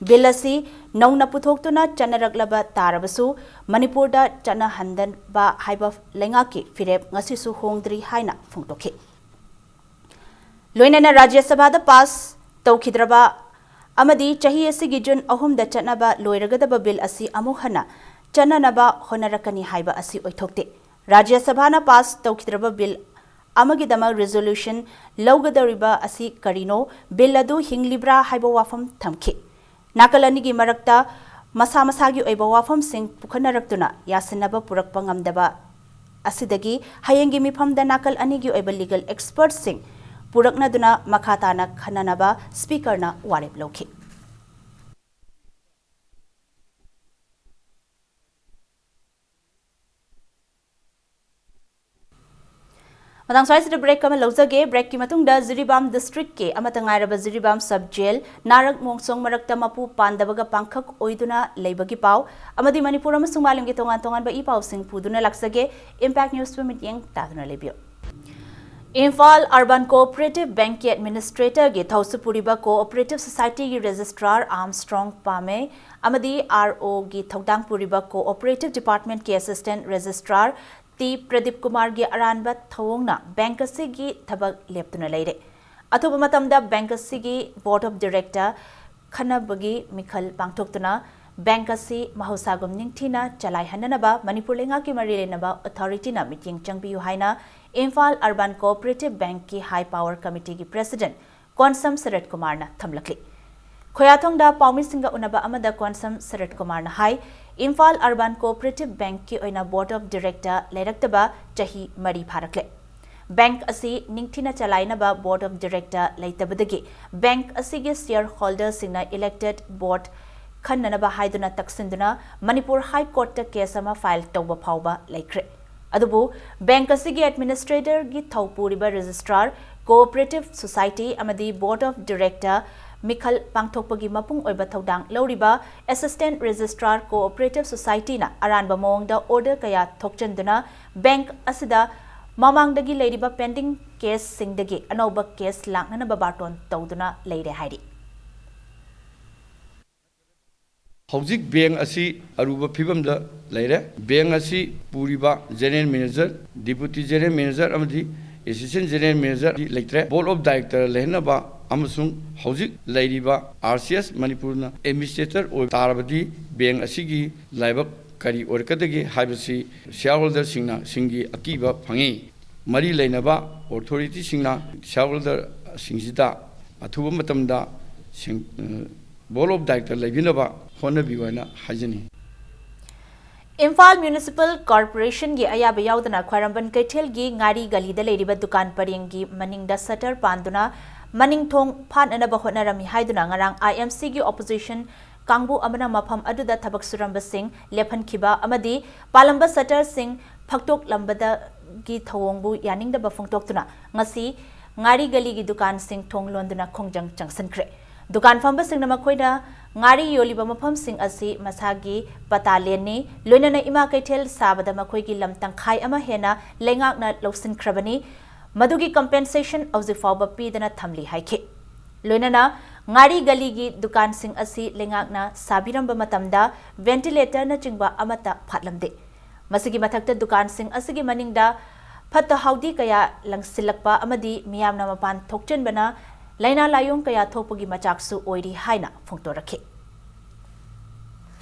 Bill ꯑꯁꯤ ꯅꯧꯅ ꯄꯨꯊꯣꯛꯇꯨꯅ ꯆꯠꯅꯔꯛꯂꯕ ꯇꯥꯔꯕꯁꯨ ꯃꯅꯤꯄꯨꯔꯗ ꯆꯠꯅꯍꯟꯗꯕ ꯍꯥꯏꯕ ꯂꯩꯉꯥꯛꯀꯤ ꯐꯤꯔꯦꯞ ꯉꯁꯤꯁꯨ ꯍꯣꯡꯗ꯭ꯔꯤ ꯍꯥꯏꯅ ꯐꯣꯡꯗꯣꯛꯈꯤ꯫ ꯂꯣꯏꯅꯅ ꯔꯥꯖ꯭ꯌ ꯁꯚꯥꯗ pass ꯇꯧꯈꯤꯗ꯭ꯔꯕ ꯑꯃꯗꯤ ꯆꯍꯤ ꯑꯁꯤꯒꯤ ꯖꯨꯟ ꯑꯍꯨꯝꯗ ꯆꯠꯅꯕ ꯂꯣꯏꯔꯒꯗꯕ bill ꯑꯁꯤ ꯑꯃꯨꯛ ꯍꯟꯅ ꯆꯠꯅꯅꯕ ꯍꯣꯠꯅꯔꯛꯀꯅꯤ ꯍꯥꯏꯕ ꯑꯁꯤ ꯑꯣꯏꯊꯣꯛꯇꯦ꯫ ꯔꯥꯖ꯭ꯌ ꯁꯚꯥꯅ pass ꯇꯧꯈꯤꯗ꯭ꯔꯕ bill ꯑꯃꯒꯤꯗꯃꯛ resolution ꯂꯧꯒꯗꯧꯔꯤꯕ ꯑꯁꯤ ꯀꯔꯤꯅꯣ? Bill ꯑꯗꯨ ꯍꯤꯡꯂꯤꯕ꯭ꯔꯥ ꯍꯥꯏꯕ ꯋꯥꯐꯝ ꯊꯝꯈꯤ꯫ ꯅꯥꯀꯜ ꯑꯅꯤꯒꯤ ꯃꯔꯛꯇ ꯃꯁꯥ ꯃꯁꯥꯒꯤ ꯑꯣꯏꯕ ꯋꯥꯐꯝꯁꯤꯡ ꯄꯨꯈꯠꯅꯔꯛꯇꯨꯅ ꯌꯥꯁꯤꯟꯅꯕ ꯄꯨꯔꯛꯄ ꯉꯝꯗꯕ ꯑꯁꯤꯗꯒꯤ ꯍꯌꯦꯡꯒꯤ ꯃꯤꯐꯝꯗ ꯅꯥꯀꯜ ꯑꯅꯤꯒꯤ ꯑꯣꯏꯕ legal expertsꯁꯤꯡ ꯄꯨꯔꯛꯅꯗꯨꯅ ꯃꯈꯥ ꯇꯥꯅ ꯈꯟꯅꯅꯕ Speakerꯅ ꯋꯥꯔꯦꯞ ꯂꯧꯈꯤ꯫ ꯃꯇꯥꯡ ꯁ꯭ꯋꯥꯏꯁꯤꯗ ꯕ꯭ꯔꯦꯛ ꯑꯃ ꯂꯧꯖꯒꯦ꯫ ꯕ꯭ꯔꯦꯛꯀꯤ ꯃꯇꯨꯡꯗ ꯖꯤꯔꯤꯕꯥꯝ ꯗꯤꯁꯇ꯭ꯔꯤꯛꯀꯤ ꯑꯃꯠꯇ ꯉꯥꯏꯔꯕ ꯖꯤꯔꯤꯕꯥꯝ ꯁꯕ ꯖꯦꯜ ꯅꯥꯔꯛ ꯃꯣꯡꯁꯣꯡ ꯃꯔꯛꯇ ꯃꯄꯨ ꯄꯥꯟꯗꯕꯒ ꯄꯥꯡꯈꯛ ꯑꯣꯏꯗꯨꯅ ꯂꯩꯕꯒꯤ ꯄꯥꯎ ꯑꯃꯗꯤ ꯃꯅꯤꯄꯨꯔ ꯑꯃꯁꯨꯡ ꯃꯥꯂꯦꯝꯒꯤ ꯇꯣꯉꯥꯟ ꯇꯣꯉꯥꯟꯕ ꯏ ꯄꯥꯎꯁꯤꯡ ꯄꯨꯗꯨꯅ ꯂꯥꯛꯆꯒꯦ꯫ ꯏꯝꯄꯦꯛ ꯅ꯭ꯌꯨꯁꯄꯨ ꯃꯤꯠꯌꯦꯡ ꯇꯥꯗꯨꯅ ꯂꯩꯕꯤꯌꯨ꯫ ꯏꯝꯐꯥꯜ ꯑꯔꯕꯥꯟ ꯀꯣꯑꯣꯄꯔꯦꯇꯤꯚ ꯕꯦꯡꯛꯀꯤ ꯑꯦꯗꯃꯤꯅꯤꯁꯇ꯭ꯔꯦꯇꯔꯒꯤ ꯊꯧꯁꯨ ꯄꯨꯔꯤꯕ ꯀꯣꯑꯣꯄꯔꯦꯇꯤꯚ ꯁꯣꯁꯥꯏꯇꯤꯒꯤ ꯔꯦꯖꯤꯁꯇ꯭ꯔꯥꯔ ꯑꯥꯔꯝꯁꯇ꯭ꯔꯣꯡ ꯄꯥꯃꯦ ꯑꯃꯗꯤ ꯑꯥꯔ ꯑꯣꯒꯤ ꯊꯧꯗꯥꯡ ꯄꯨꯔꯤꯕ ꯀꯣꯑꯣꯄꯔꯦꯇꯤꯚ ꯗꯤꯄꯥꯔꯠꯃꯦꯟꯠꯀꯤ ꯑꯦꯁꯤꯁꯇꯦꯟꯠ ꯔꯦꯖꯤꯁꯇ꯭ꯔꯥꯔ ꯇꯤ ꯄ꯭ꯔꯗꯤꯞ ꯀꯨꯃꯥꯔꯒꯤ ꯑꯔꯥꯟꯕ ꯊꯧꯑꯣꯡꯅ ꯕꯦꯡꯛ ꯑꯁꯤꯒꯤ ꯊꯕꯛ ꯂꯦꯞꯇꯨꯅ ꯂꯩꯔꯦ꯫ ꯑꯊꯨꯕ ꯃꯇꯝꯗ ꯕꯦꯡꯛ ꯑꯁꯤꯒꯤ ꯕꯣꯔꯗ ꯑꯣꯐ ꯗꯤꯔꯦꯛꯇꯔ ꯈꯟꯅꯕꯒꯤ ꯃꯤꯈꯜ ꯄꯥꯡꯊꯣꯛꯇꯨꯅ ꯕꯦꯡꯛ ꯑꯁꯤ ꯃꯍꯧꯁꯥꯒꯨꯝ ꯅꯤꯡꯊꯤꯅ ꯆꯂꯥꯏꯍꯟꯅꯅꯕ ꯃꯅꯤꯄꯨꯔ ꯂꯩꯉꯥꯛꯀꯤ ꯃꯔꯤ ꯂꯩꯅꯕ ꯑꯣꯊꯣꯔꯤꯇꯤꯅ ꯃꯤꯠꯌꯦꯡ ꯆꯪꯕꯤꯌꯨ ꯍꯥꯏꯅ ꯏꯝꯐꯥꯜ ꯑꯔꯕꯥꯟ ꯀꯣꯑꯣꯄꯔꯦꯇꯤꯚ ꯕꯦꯡꯛꯀꯤ ꯍꯥꯏ ꯄꯥꯋꯔ ꯀꯃꯤꯇꯤꯒꯤ ꯄ꯭ꯔꯦꯁꯤꯗꯦꯟꯠ ꯀꯣꯟꯁꯝ ꯁꯔꯠ ꯀꯨꯃꯥꯔꯅ ꯊꯝꯂꯛꯂꯤ꯫ ꯈꯣꯌꯥꯊꯣꯡꯗ ꯄꯥꯎꯃꯤꯁꯤꯡꯒ ꯎꯅꯕ ꯑꯃꯗ ꯀꯣꯟꯁꯝ ꯁꯔꯠ ꯀꯨꯃꯥꯔꯅ ꯍꯥꯏ, ꯏꯝꯐꯥꯜ ꯑꯔꯕꯥꯟ ꯀꯣꯑꯣꯄꯔꯦꯇꯤꯚ ꯕꯦꯡꯛꯀꯤ ꯑꯣꯏꯅ ꯕꯣꯔꯗ ꯑꯣꯐ ꯗꯤꯔꯦꯛꯇꯔ ꯂꯩꯔꯛꯇꯕ ꯆꯍꯤ ꯃꯔꯤ ꯐꯥꯔꯛꯂꯦ꯫ ꯕꯦꯡꯛ ꯑꯁꯤ ꯅꯤꯡꯊꯤꯅ ꯆꯂꯥꯏꯅꯕ ꯕꯣꯔꯗ ꯑꯣꯐ ꯗꯤꯔꯦꯛꯇꯔ ꯂꯩꯇꯕꯗꯒꯤ ꯕꯦꯡꯛ ꯑꯁꯤꯒꯤ ꯁꯤꯌꯔ ꯍꯣꯜꯗꯔꯁꯤꯡꯅ ꯏꯂꯦꯛꯇꯦꯗ ꯕꯣꯔꯗ ꯈꯟꯅꯅꯕ ꯍꯥꯏꯗꯨꯅ ꯇꯛꯁꯤꯟꯗꯨꯅ ꯃꯅꯤꯄꯨꯔ ꯍꯥꯏ ꯀꯣꯔꯠꯇ ꯀꯦꯁ ꯑꯃ ꯐꯥꯏꯜ ꯇꯧꯕ ꯐꯥꯎꯕ ꯂꯩꯈ꯭ꯔꯦ꯫ ꯑꯗꯨꯕꯨ ꯕꯦꯡꯛ ꯑꯁꯤꯒꯤ ꯑꯦꯗꯃꯤꯅꯤꯁꯇ꯭ꯔꯦꯇꯔꯒꯤ ꯊꯧ ꯄꯨꯔꯤꯕ ꯔꯦꯖꯤꯁꯇ꯭ꯔꯥꯔ, ꯀꯣꯑꯣꯄꯔꯦꯇꯤꯚ ꯁꯣꯁꯥꯏꯇꯤ ꯑꯃꯗꯤ ꯕꯣꯔꯗ ꯑꯣꯐ ꯗꯤꯔꯦꯛꯇꯔ ꯃꯤꯈꯜ ꯄꯥꯡꯊꯣꯛꯄꯒꯤ ꯃꯄꯨꯡ ꯑꯣꯏꯕ ꯊꯧꯗꯥꯡ ꯂꯧꯔꯤꯕ ꯑꯦꯁꯤꯁꯇꯦꯟꯠ ꯔꯦꯖꯤꯁꯇ꯭ꯔꯥꯔ ꯀꯣꯑꯣꯄꯔꯦꯇꯤꯚ ꯁꯣꯁꯥꯏꯇꯤꯅ ꯑꯔꯥꯟꯕ ꯃꯑꯣꯡꯗ ꯑꯣꯔꯗꯔ ꯀꯌꯥ ꯊꯣꯛꯆꯟꯗꯨꯅ ꯕꯦꯡꯛ ꯑꯁꯤꯗ ꯃꯃꯥꯡꯗꯒꯤ ꯂꯩꯔꯤꯕ ꯄꯦꯟꯗꯤꯡ ꯀꯦꯁꯁꯤꯡꯗꯒꯤ ꯑꯅꯧꯕ ꯀꯦꯁ ꯂꯥꯛꯅꯅꯕ ꯕꯥꯔꯇꯣꯟ ꯇꯧꯗꯨꯅ ꯂꯩꯔꯦ ꯍꯥꯏꯔꯤ꯫ ꯍꯧꯖꯤꯛ ꯕꯦꯡꯛ ꯑꯁꯤ ꯑꯔꯨꯕ ꯐꯤꯕꯝꯗ ꯂꯩꯔꯦ꯫ ꯕꯦꯡꯛ ꯑꯁꯤ ꯄꯨꯔꯤꯕ general manager, deputy general manager ꯑꯃꯗꯤ ꯑꯦꯁꯤꯁꯇꯦꯟꯠ ꯖꯦꯅꯔꯦꯜ ꯃꯦꯅꯦꯖꯔ ꯂꯩꯇ꯭ꯔꯦ꯫ ꯕꯣꯔꯗ ꯑꯣꯐ ꯗꯥꯏꯔꯦꯛꯇꯔ ꯂꯩꯍꯟꯅꯕ ꯑꯃꯁꯨꯡ ꯍꯧꯖꯤꯛ ꯂꯩꯔꯤꯕ ꯑꯥꯔ ꯁꯤ ꯑꯦꯁ ꯃꯅꯤꯄꯨꯔꯅ ꯑꯦꯗꯃꯤꯅꯤꯁꯇ꯭ꯔꯦꯇꯔ ꯑꯣꯏꯕ ꯇꯥꯔꯕꯗꯤ ꯕꯦꯡꯛ ꯑꯁꯤꯒꯤ ꯂꯥꯏꯕꯛ ꯀꯔꯤ ꯑꯣꯏꯔꯛꯀꯗꯒꯦ ꯍꯥꯏꯕꯁꯤ ꯁꯤꯌꯥꯔꯍꯣꯜꯗꯔꯁꯤꯡꯅ ꯁꯤꯡꯒꯤ ꯑꯀꯤꯕ ꯐꯪꯏ꯫ ꯃꯔꯤ ꯂꯩꯅꯕ ꯑꯣꯊꯣꯔꯤꯇꯤꯁꯤꯡꯅ ꯁꯤꯌꯥꯔꯍꯣꯜꯗꯔꯁꯤꯡꯁꯤꯗ ꯑꯊꯨꯕ ꯃꯇꯝꯗ ꯁꯦꯡ-, ꯕꯣꯔꯗ ꯑꯣꯐ ꯗꯥꯏꯔꯦꯛꯇꯔ ꯂꯩꯕꯤꯅꯕ ꯍꯣꯠꯅꯕꯤꯌꯨ ꯍꯥꯏꯅ ꯍꯥꯏꯖꯅꯤꯡꯏ꯫ ꯏꯝꯐꯥꯜ ꯃ꯭ꯌꯨꯅꯤꯁꯤꯄꯥꯜ ꯀꯣꯔꯄꯣꯔꯦꯁꯟꯒꯤ ꯑꯌꯥꯕ ꯌꯥꯎꯗꯅ ꯈ꯭ꯋꯥꯏꯔꯝꯕꯟ ꯀꯩꯊꯦꯜꯒꯤ ꯉꯥꯔꯤ ꯒꯂꯤꯗ ꯂꯩꯔꯤꯕ ꯗꯨꯀꯥꯟ ꯄꯔꯦꯡꯒꯤ ꯃꯅꯤꯡꯗ ꯁꯇꯔ ꯄꯥꯟꯗꯨꯅ ꯃꯅꯤꯡ ꯊꯣꯡ ꯐꯥꯠꯅꯅꯕ ꯍꯣꯠꯅꯔꯝꯃꯤ ꯍꯥꯏꯗꯨꯅ ꯉꯔꯥꯡ ꯑꯥꯏ ꯑꯦꯝ ꯁꯤꯒꯤ ꯑꯣꯄꯣꯖꯤꯁꯟ ꯀꯥꯡꯕꯨ ꯑꯃꯅ ꯃꯐꯝ ꯑꯗꯨꯗ ꯊꯕꯛ ꯁꯨꯔꯝꯕꯁꯤꯡ ꯂꯦꯞꯍꯟꯈꯤꯕ ꯑꯃꯗꯤ ꯄꯥꯜꯂꯝꯕ ꯁꯇꯔꯁꯤꯡ ꯐꯛꯇꯣꯛꯂꯝꯕꯗ ꯒꯤ ꯊꯧꯑꯣꯡꯕꯨ ꯌꯥꯅꯤꯡꯗꯕ ꯐꯣꯡꯗꯣꯛꯇꯨꯅ ꯉꯁꯤ ꯉꯥꯔꯤ ꯒꯂꯤꯒꯤ ꯗꯨꯀꯥꯟꯁꯤꯡ ꯊꯣꯡ ꯂꯣꯟꯗꯨꯅ ꯈꯣꯡꯖꯪ ꯆꯪꯁꯤꯟꯈ꯭ꯔꯦ꯫ ꯗꯨꯀꯥꯟ ꯐꯝꯕꯁꯤꯡꯅ ꯃꯈꯣꯏꯅ ꯉꯥꯔꯤ ꯌꯣꯜꯂꯤꯕ ꯃꯐꯝꯁꯤꯡ ꯑꯁꯤ ꯃꯁꯥꯒꯤ ꯄꯇꯥ ꯂꯦꯟꯅꯤ, ꯂꯣꯏꯅꯅ ꯏꯃꯥ ꯀꯩꯊꯦꯜ ꯁꯥꯕꯗ ꯃꯈꯣꯏꯒꯤ ꯂꯝ ꯇꯪꯈꯥꯏ ꯑꯃ ꯍꯦꯟꯅ ꯂꯩꯉꯥꯛꯅ ꯂꯧꯁꯤꯟꯈ꯭ꯔꯕꯅꯤ, ꯃꯗꯨꯒꯤ compensation ꯍꯧꯖꯤꯛ ꯐꯥꯎꯕ ꯄꯤꯗꯅ ꯊꯝꯂꯤ ꯍꯥꯏꯈꯤ꯫ ꯂꯣꯏꯅꯅ ꯉꯥꯔꯤ ꯒꯂꯤꯒꯤ ꯗꯨꯀꯥꯟꯁꯤꯡ ꯑꯁꯤ ꯂꯩꯉꯥꯛꯅ ꯁꯥꯕꯤꯔꯝꯕ ꯃꯇꯝꯗ ventilatorꯅꯆꯤꯡꯕ ꯑꯃꯠꯇ ꯐꯥꯠꯂꯝꯗꯦ꯫ ꯃꯁꯤꯒꯤ ꯃꯊꯛꯇ ꯗꯨꯀꯥꯟꯁꯤꯡ ꯑꯁꯤꯒꯤ ꯃꯅꯤꯡꯗ ꯐꯠꯇ ꯍꯥꯎꯗꯤ ꯀꯌꯥ ꯂꯪꯁꯤꯜꯂꯛꯄ ꯑꯃꯗꯤ ꯃꯤꯌꯥꯝꯅ ꯃꯄꯥꯟ ꯊꯣꯛꯆꯤꯟꯕꯅ ꯂꯥꯏꯅꯥ ꯂꯥꯏꯑꯣꯡ ꯀꯌꯥ ꯊꯣꯛꯄꯒꯤ ꯃꯆꯥꯛꯁꯨ ꯑꯣꯏꯔꯤ ꯍꯥꯏꯅ ꯐꯣꯡꯗꯣꯔꯛꯈꯤ꯫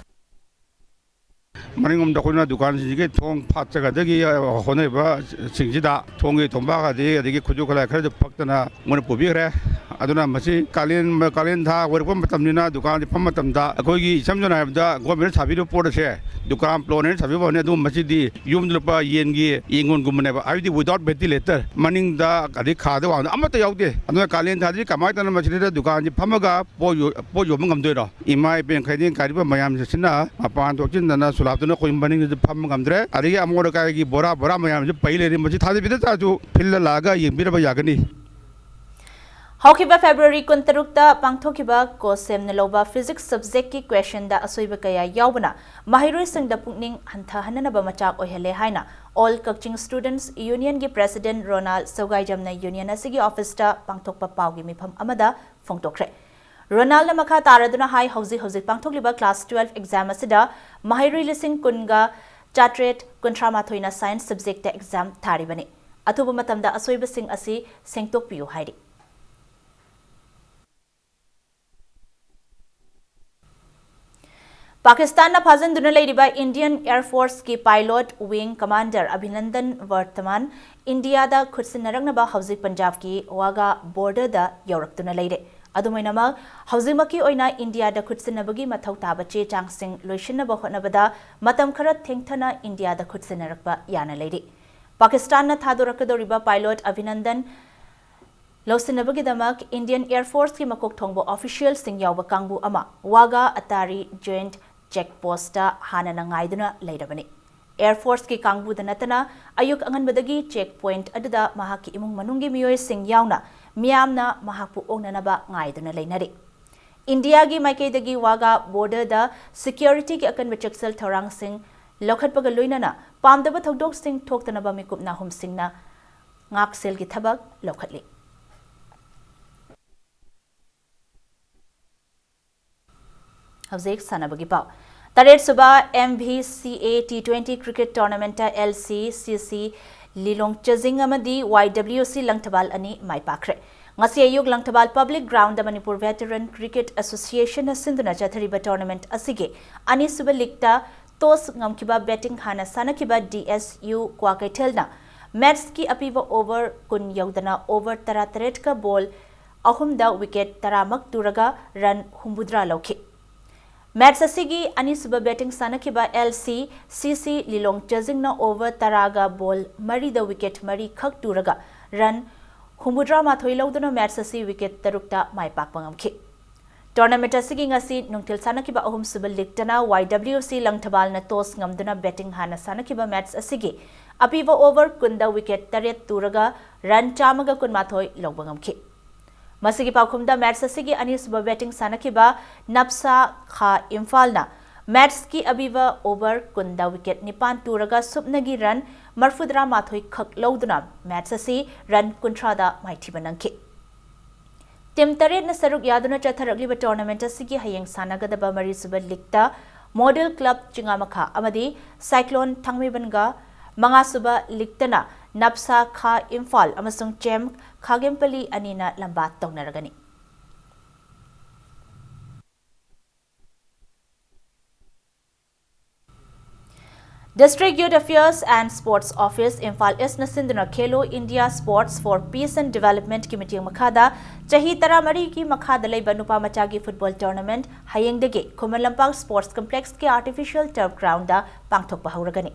ꯃꯅꯤꯡꯂꯣꯝꯗ ꯑꯩꯈꯣꯏꯅ ꯗꯨꯀꯥꯟꯁꯤꯡꯁꯤꯒꯤ ꯊꯣꯡ ꯐꯥꯠꯆꯒꯗꯒꯤ ꯍꯣꯠꯅꯔꯤꯕꯁꯤꯡꯁꯤꯗ ꯊꯣꯡꯒꯤ ꯊꯣꯡꯕꯥꯛ ꯑꯗꯒꯤ, ꯑꯗꯒꯤ ꯈꯨꯠꯁꯨ ꯈꯨꯠꯂꯥꯏ ꯈꯔꯁꯨ ꯐꯛꯇꯅ ꯃꯣꯏꯅ ꯄꯨꯕꯤꯈ꯭ꯔꯦ꯫ ꯑꯗꯨꯅ ꯃꯁꯤ ꯀꯥꯂꯦꯟ, ꯀꯥꯂꯦꯟ ꯊꯥ ꯑꯣꯏꯔꯛꯄ ꯃꯇꯝꯅꯤꯅ ꯗꯨꯀꯥꯟꯁꯤ ꯐꯝꯕ ꯃꯇꯝꯗ ꯑꯩꯈꯣꯏꯒꯤ ꯏꯆꯝ ꯆꯝꯅ ꯍꯥꯏꯔꯕꯗ governmentꯅ ꯁꯥꯕꯤꯔꯤꯕ ꯄꯣꯠ ꯑꯁꯦ ꯗꯨꯀꯥꯟ ꯄ꯭ꯂꯣꯠꯅꯦꯅ ꯁꯥꯕꯤꯕ ꯐꯅꯤ, ꯑꯗꯨꯕꯨ ꯃꯁꯤꯗꯤ ꯌꯨꯝꯗ ꯂꯨꯄꯥ ꯌꯦꯟꯒꯤ ꯌꯦꯡꯒꯣꯟꯒꯨꯝꯕꯅꯦꯕ, ꯍꯥꯏꯕꯗꯤ without ventilator, ꯃꯅꯤꯡꯗ ꯑꯗꯩ ꯈꯥꯗ ꯋꯥꯡꯗ ꯑꯃꯠꯇ ꯌꯥꯎꯗꯦ꯫ ꯑꯗꯨꯅ ꯀꯥꯂꯦꯟ ꯊꯥꯗꯗꯤ ꯀꯃꯥꯏꯅ ꯇꯧꯅ ꯃꯁꯤꯗ ꯗꯨꯀꯥꯟꯁꯤ ꯐꯝꯃꯒ ꯄꯣꯠ ꯌꯣ-, ꯄꯣꯠ ꯌꯣꯟꯕ ꯉꯝꯗꯣꯏꯅꯣ? ꯏꯃꯥ ꯏꯕꯦꯟ ꯈꯩꯗꯤ ꯀꯥꯏꯔꯤꯕ ꯃꯌꯥꯝꯁꯤꯅ ꯃꯄꯥꯟ ꯊꯣꯛꯆꯤꯟꯗꯅ ꯁꯨꯂꯥꯞꯇꯨꯅ ꯑꯩꯈꯣꯏ ꯃꯅꯤꯡꯗꯁꯨ ꯐꯝꯕ ꯉꯝꯗ꯭ꯔꯦ꯫ ꯑꯗꯒꯤ ꯑꯃꯣꯠ ꯑꯀꯥꯏꯒꯤ ꯕꯣꯔꯥ ꯕꯣꯔꯥ ꯃꯌꯥꯝꯁꯨ ꯄꯩ ꯂꯩꯔꯦ꯫ ꯃꯁꯤ ꯊꯥꯗꯕꯤꯗ ꯇꯥꯔꯁꯨ ꯐꯤꯜꯗ ꯂꯥꯛꯑꯒ ꯌꯦꯡꯕꯤꯔꯕ ꯌꯥꯒꯅꯤ꯫ ꯍꯧꯈꯤꯕ February ꯀꯨꯟꯇꯔꯨꯛꯇ ꯄꯥꯡꯊꯣꯛꯈꯤꯕ ꯀꯣꯁꯦꯝꯅ ꯂꯧꯕ physics subjectꯀꯤ questionꯗ ꯑꯁꯣꯏꯕ ꯀꯌꯥ ꯌꯥꯎꯕꯅ ꯃꯍꯩꯔꯣꯏꯁꯤꯡꯗ ꯄꯨꯛꯅꯤꯡ ꯍꯟꯊꯍꯟꯅꯅꯕ ꯃꯆꯥꯛ ꯑꯣꯏꯍꯜꯂꯦ ꯍꯥꯏꯅ All Kakching Students Unionꯒꯤ president ꯔꯣꯅꯥꯜ ꯁꯧꯒꯥꯏꯖꯝꯅ union ꯑꯁꯤꯒꯤ officeꯇ ꯄꯥꯡꯊꯣꯛꯄ ꯄꯥꯎꯒꯤ ꯃꯤꯐꯝ ꯑꯃꯗ ꯐꯣꯡꯗꯣꯛꯈ꯭ꯔꯦ꯫ ꯔꯣꯅꯥꯜꯅ ꯃꯈꯥ ꯇꯥꯔꯗꯨꯅ ꯍꯥꯏ, ꯍꯧꯖꯤꯛ ꯍꯧꯖꯤꯛ ꯄꯥꯡꯊꯣꯛꯂꯤꯕ class twelve exam ꯑꯁꯤꯗ ꯃꯍꯩꯔꯣꯏ ꯂꯤꯁꯤꯡ ꯀꯨꯟꯒ ꯆꯥꯇ꯭ꯔꯦꯠ ꯀꯨꯟꯊ꯭ꯔꯥ ꯃꯥꯊꯣꯏꯅ science subjectꯇ exam ꯊꯥꯔꯤꯕꯅꯤ꯫ ꯑꯊꯨꯕ ꯃꯇꯝꯗ ꯑꯁꯣꯏꯕꯁꯤꯡ ꯑꯁꯤ ꯁꯦꯡꯗꯣꯛꯄꯤꯌꯨ ꯍꯥꯏꯔꯤ꯫ ꯄꯥꯀꯤꯁꯇꯥꯟꯅ ꯐꯥꯖꯤꯟꯗꯨꯅ ꯂꯩꯔꯤꯕ Indian Air Forceꯀꯤ pilot wing commander ꯑꯚꯤꯅꯟꯗꯟ ꯋꯔꯇꯃꯥꯟ ꯏꯟꯗꯤꯌꯥꯗ ꯈꯨꯠꯁꯤꯟꯅꯔꯛꯅꯕ ꯍꯧꯖꯤꯛ ꯄꯟꯖꯥꯕꯀꯤ ꯋꯥꯒꯥ borderꯗ ꯌꯧꯔꯛꯇꯨꯅ ꯂꯩꯔꯦ꯫ ꯑꯗꯨꯝ ꯑꯣꯏꯅꯃꯛ, ꯍꯧꯖꯤꯛꯃꯛꯀꯤ ꯑꯣꯏꯅ ꯏꯟꯗꯤꯌꯥꯗ ꯈꯨꯠꯁꯤꯟꯅꯕꯒꯤ ꯃꯊꯧ ꯇꯥꯕ ꯆꯦ ꯆꯥꯡꯁꯤꯡ ꯂꯣꯏꯁꯤꯟꯅꯕ ꯍꯣꯠꯅꯕꯗ ꯃꯇꯝ ꯈꯔ ꯊꯦꯡꯊꯅ ꯏꯟꯗꯤꯌꯥꯗ ꯈꯨꯠꯁꯤꯟꯅꯔꯛꯄ ꯌꯥꯅ ꯂꯩꯔꯤ꯫ ꯄꯥꯀꯤꯁꯇꯥꯟꯅ ꯊꯥꯗꯣꯔꯛꯀꯗꯧꯔꯤꯕ pilot ꯑꯚꯤꯅꯟꯗꯟ ꯂꯧꯁꯤꯟꯅꯕꯒꯤꯗꯃꯛ Indian Air Forceꯀꯤ ꯃꯀꯣꯛ ꯊꯣꯡꯕ officialꯁꯤꯡ ꯌꯥꯎꯕ ꯀꯥꯡꯕꯨ ꯑꯃ ꯋꯥꯒꯥ ꯑꯇꯥꯔꯤ joint check postꯇ ꯍꯥꯟꯅꯅ ꯉꯥꯏꯗꯨꯅ ꯂꯩꯔꯕꯅꯤ꯫ ꯑꯦꯌꯔ ꯐꯣꯔꯁꯀꯤ ꯀꯥꯡꯕꯨꯗ ꯅꯠꯇꯅ ꯑꯌꯨꯛ ꯑꯉꯟꯕꯗꯒꯤ ꯆꯦꯛ ꯄꯣꯏꯟꯠ ꯑꯗꯨꯗ ꯃꯍꯥꯛꯀꯤ ꯏꯃꯨꯡ ꯃꯅꯨꯡꯒꯤ ꯃꯤꯑꯣꯏꯁꯤꯡ ꯌꯥꯎꯅ ꯃꯤꯌꯥꯝꯅ ꯃꯍꯥꯛꯄꯨ ꯑꯣꯛꯅꯅꯕ ꯉꯥꯏꯗꯨꯅ ꯂꯩꯅꯔꯤ꯫ ꯏꯟꯗꯤꯌꯥꯒꯤ ꯃꯥꯏꯀꯩꯗꯒꯤ ꯋꯥꯒꯥ ꯕꯣꯔꯗꯔꯗ ꯁꯦꯀ꯭ꯌꯨꯔꯤꯇꯤꯒꯤ ꯑꯀꯟꯕ ꯆꯦꯛꯁꯤꯜ ꯊꯧꯔꯥꯡꯁꯤꯡ ꯂꯧꯈꯠꯄꯒ ꯂꯣꯏꯅꯅ ꯄꯥꯝꯗꯕ ꯊꯧꯗꯣꯛꯁꯤꯡ ꯊꯣꯛꯇꯅꯕ ꯃꯤꯀꯨꯞ ꯅꯥꯍꯨꯝꯁꯤꯡꯅ ꯉꯥꯛꯁꯦꯜꯒꯤ ꯊꯕꯛ ꯂꯧꯈꯠꯂꯤ꯫ ꯍꯧꯖꯤꯛ ꯁꯥꯟꯅꯕꯒꯤ ꯄꯥꯎ꯫ ꯇꯔꯦꯠ ꯁꯨꯕ M V C A T twenty cricket tournament L C C C ꯂꯤꯂꯣꯡ ꯆꯖꯤꯡ ꯑꯃꯗꯤ Y W C ꯂꯪꯊꯕꯥꯜ ꯑꯅꯤ ꯃꯥꯏ ꯄꯥꯛꯈ꯭ꯔꯦ꯫ ꯉꯁꯤ ꯑꯌꯨꯛ ꯂꯪꯊꯕꯥꯜ public ground Manipur veteran cricket ꯑꯦꯁꯣꯁꯤꯌꯦꯁꯟꯅ ꯁꯤꯟꯗꯨꯅ ꯆꯠꯊꯔꯤꯕ ꯇꯣꯔꯅꯥꯃꯦꯟꯠ ꯑꯁꯤꯒꯤ ꯑꯅꯤꯁꯨꯕ ꯂꯤꯒꯇ ꯇꯣꯁ ꯉꯝꯈꯤꯕ ꯕꯦꯇꯤꯡ ꯍꯥꯟꯅ ꯁꯥꯟꯅꯈꯤꯕ D S U ꯀ꯭ꯋꯥꯀꯩꯊꯦꯜꯅ ꯃꯦꯠꯁꯀꯤ ꯑꯄꯤꯕ ꯑꯣꯚꯔ ꯀꯨꯟ ꯌꯧꯗꯅ ꯑꯣꯚꯔ ꯇꯔꯥꯇꯔꯦꯠꯀ ꯕꯣꯜ ꯑꯍꯨꯝꯗ ꯋꯤꯀꯦꯠ ꯇꯔꯥꯃꯛ ꯇꯨꯔꯒ ꯔꯟ ꯍꯨꯝꯐꯨꯇꯔꯥ ꯂꯧꯈꯤ꯫ ꯃꯦꯠꯁ ꯑꯁꯤꯒꯤ ꯑꯅꯤꯁꯨꯕ ꯕꯦꯇꯤꯡ ꯁꯥꯟꯅꯈꯤꯕ L C C C ꯂꯤꯂꯣꯡ ꯆꯖꯤꯡꯅ ꯑꯣꯚꯔ ꯇꯔꯥꯒ ꯕꯣꯜ ꯃꯔꯤꯗ ꯋꯤꯀꯦꯠ ꯃꯔꯤꯈꯛ ꯇꯨꯔꯒ ꯔꯟ ꯍꯨꯝꯐꯨꯇꯔꯥꯃꯥꯊꯣꯏ ꯂꯧꯗꯨꯅ ꯃꯦꯠꯁ ꯑꯁꯤ ꯋꯤꯀꯦꯠ ꯇꯔꯨꯛꯇ ꯃꯥꯏ ꯄꯥꯛꯄ ꯉꯝꯈꯤ꯫ ꯇꯣꯔꯅꯥꯃꯦꯟꯠ ꯑꯁꯤꯒꯤ ꯉꯁꯤ ꯅꯨꯡꯊꯤꯜ ꯁꯥꯟꯅꯈꯤꯕ ꯑꯍꯨꯝꯁꯨꯕ ꯂꯤꯒꯇꯅ Y W C ꯂꯪꯊꯕꯥꯜꯅ ꯇꯣꯁ ꯉꯝꯗꯨꯅ ꯕꯦꯇꯤꯡ ꯍꯥꯟꯅ ꯁꯥꯟꯅꯈꯤꯕ ꯃꯦꯠꯁ ꯑꯁꯤꯒꯤ ꯑꯄꯤꯕ ꯑꯣꯚꯔ ꯀꯨꯟꯗ ꯋꯤꯀꯦꯠ ꯇꯔꯦꯠ ꯇꯨꯔꯒ ꯔꯟ ꯆꯥꯝꯃꯒ ꯀꯨꯟꯃꯥꯊꯣꯏ ꯂꯧꯕ ꯉꯝꯈꯤ꯫ ꯃꯁꯤꯒꯤ ꯄꯥꯎꯈꯨꯝꯗ ꯃꯦꯠꯁ ꯑꯁꯤꯒꯤ ꯑꯅꯤꯁꯨꯕ ꯕꯦꯇꯤꯡ ꯁꯥꯟꯅꯈꯤꯕ ꯅꯞꯁꯥ ꯈꯥ ꯏꯝꯐꯥꯜꯅ ꯃꯦꯠꯁꯀꯤ ꯑꯕꯤꯕ ꯑꯣꯚꯔ ꯀꯨꯟꯗ ꯋꯤꯀꯦꯠ ꯅꯤꯄꯥꯟ ꯇꯨꯔꯒ ꯁꯨꯞꯅꯒꯤ ꯔꯟ ꯃꯔꯐꯨꯇꯔꯥꯃꯥꯊꯣꯏ ꯈꯛ ꯂꯧꯗꯨꯅ ꯃꯦꯠꯁ ꯑꯁꯤ ꯔꯟ ꯀꯨꯟꯊ꯭ꯔꯥꯗ ꯃꯥꯏꯊꯤꯕ ꯅꯪꯈꯤ꯫ ꯇꯤꯝ ꯇꯔꯦꯠꯅ ꯁꯔꯨꯛ ꯌꯥꯗꯨꯅ ꯆꯠꯊꯔꯛꯂꯤꯕ ꯇꯣꯔꯅꯥꯃꯦꯟꯠ ꯑꯁꯤꯒꯤ ꯍꯌꯦꯡ ꯁꯥꯟꯅꯒꯗꯕ ꯃꯔꯤꯁꯨꯕ ꯂꯤꯒꯇ ꯃꯣꯗꯦꯜ ꯀ꯭ꯂꯕ ꯆꯤꯉꯥꯃꯈꯥ ꯑꯃꯗꯤ ꯁꯥꯏꯀ꯭ꯂꯣꯟ ꯊꯥꯡꯃꯩꯕꯟꯒ, ꯃꯉꯥꯁꯨꯕ ꯂꯤꯒꯇꯅ ꯅꯞꯁꯥ ꯈꯥ ꯏꯝꯐꯥꯜ ꯑꯃꯁꯨꯡ ꯆꯦꯝ ꯈꯥꯒꯦꯝꯄꯂꯤ ꯑꯅꯤꯅ ꯂꯝꯕꯥ ꯇꯧꯅꯔꯒꯅꯤ꯫ District Youth Affairs and Sports Office, Imphal East ꯅ ꯁꯤꯟꯗꯨꯅ Khelo India Sports for Peace and Development ꯀꯤ ꯃꯤꯠꯌꯦꯡ ꯃꯈꯥꯗ ꯆꯍꯤ ꯇꯔꯥꯃꯔꯤꯒꯤ ꯃꯈꯥꯗ ꯂꯩꯕ ꯅꯨꯄꯥ ꯃꯆꯥꯒꯤ ꯐꯨꯠꯕꯣꯜ ꯇꯣꯔꯅꯥꯃꯦꯟꯠ ꯍꯌꯦꯡꯗꯒꯤ ꯈꯨꯃꯟ ꯂꯝꯄꯥꯛ ꯁ꯭ꯄꯣꯔꯠꯁ ꯀꯝꯄ꯭ꯂꯦꯛꯁꯀꯤ ꯑꯥꯔꯇꯤꯐꯤꯁꯤꯌꯦꯜ ꯇꯔꯐ ꯒ꯭ꯔꯥꯎꯟꯗ ꯄꯥꯡꯊꯣꯛꯄ ꯍꯧꯔꯒꯅꯤ꯫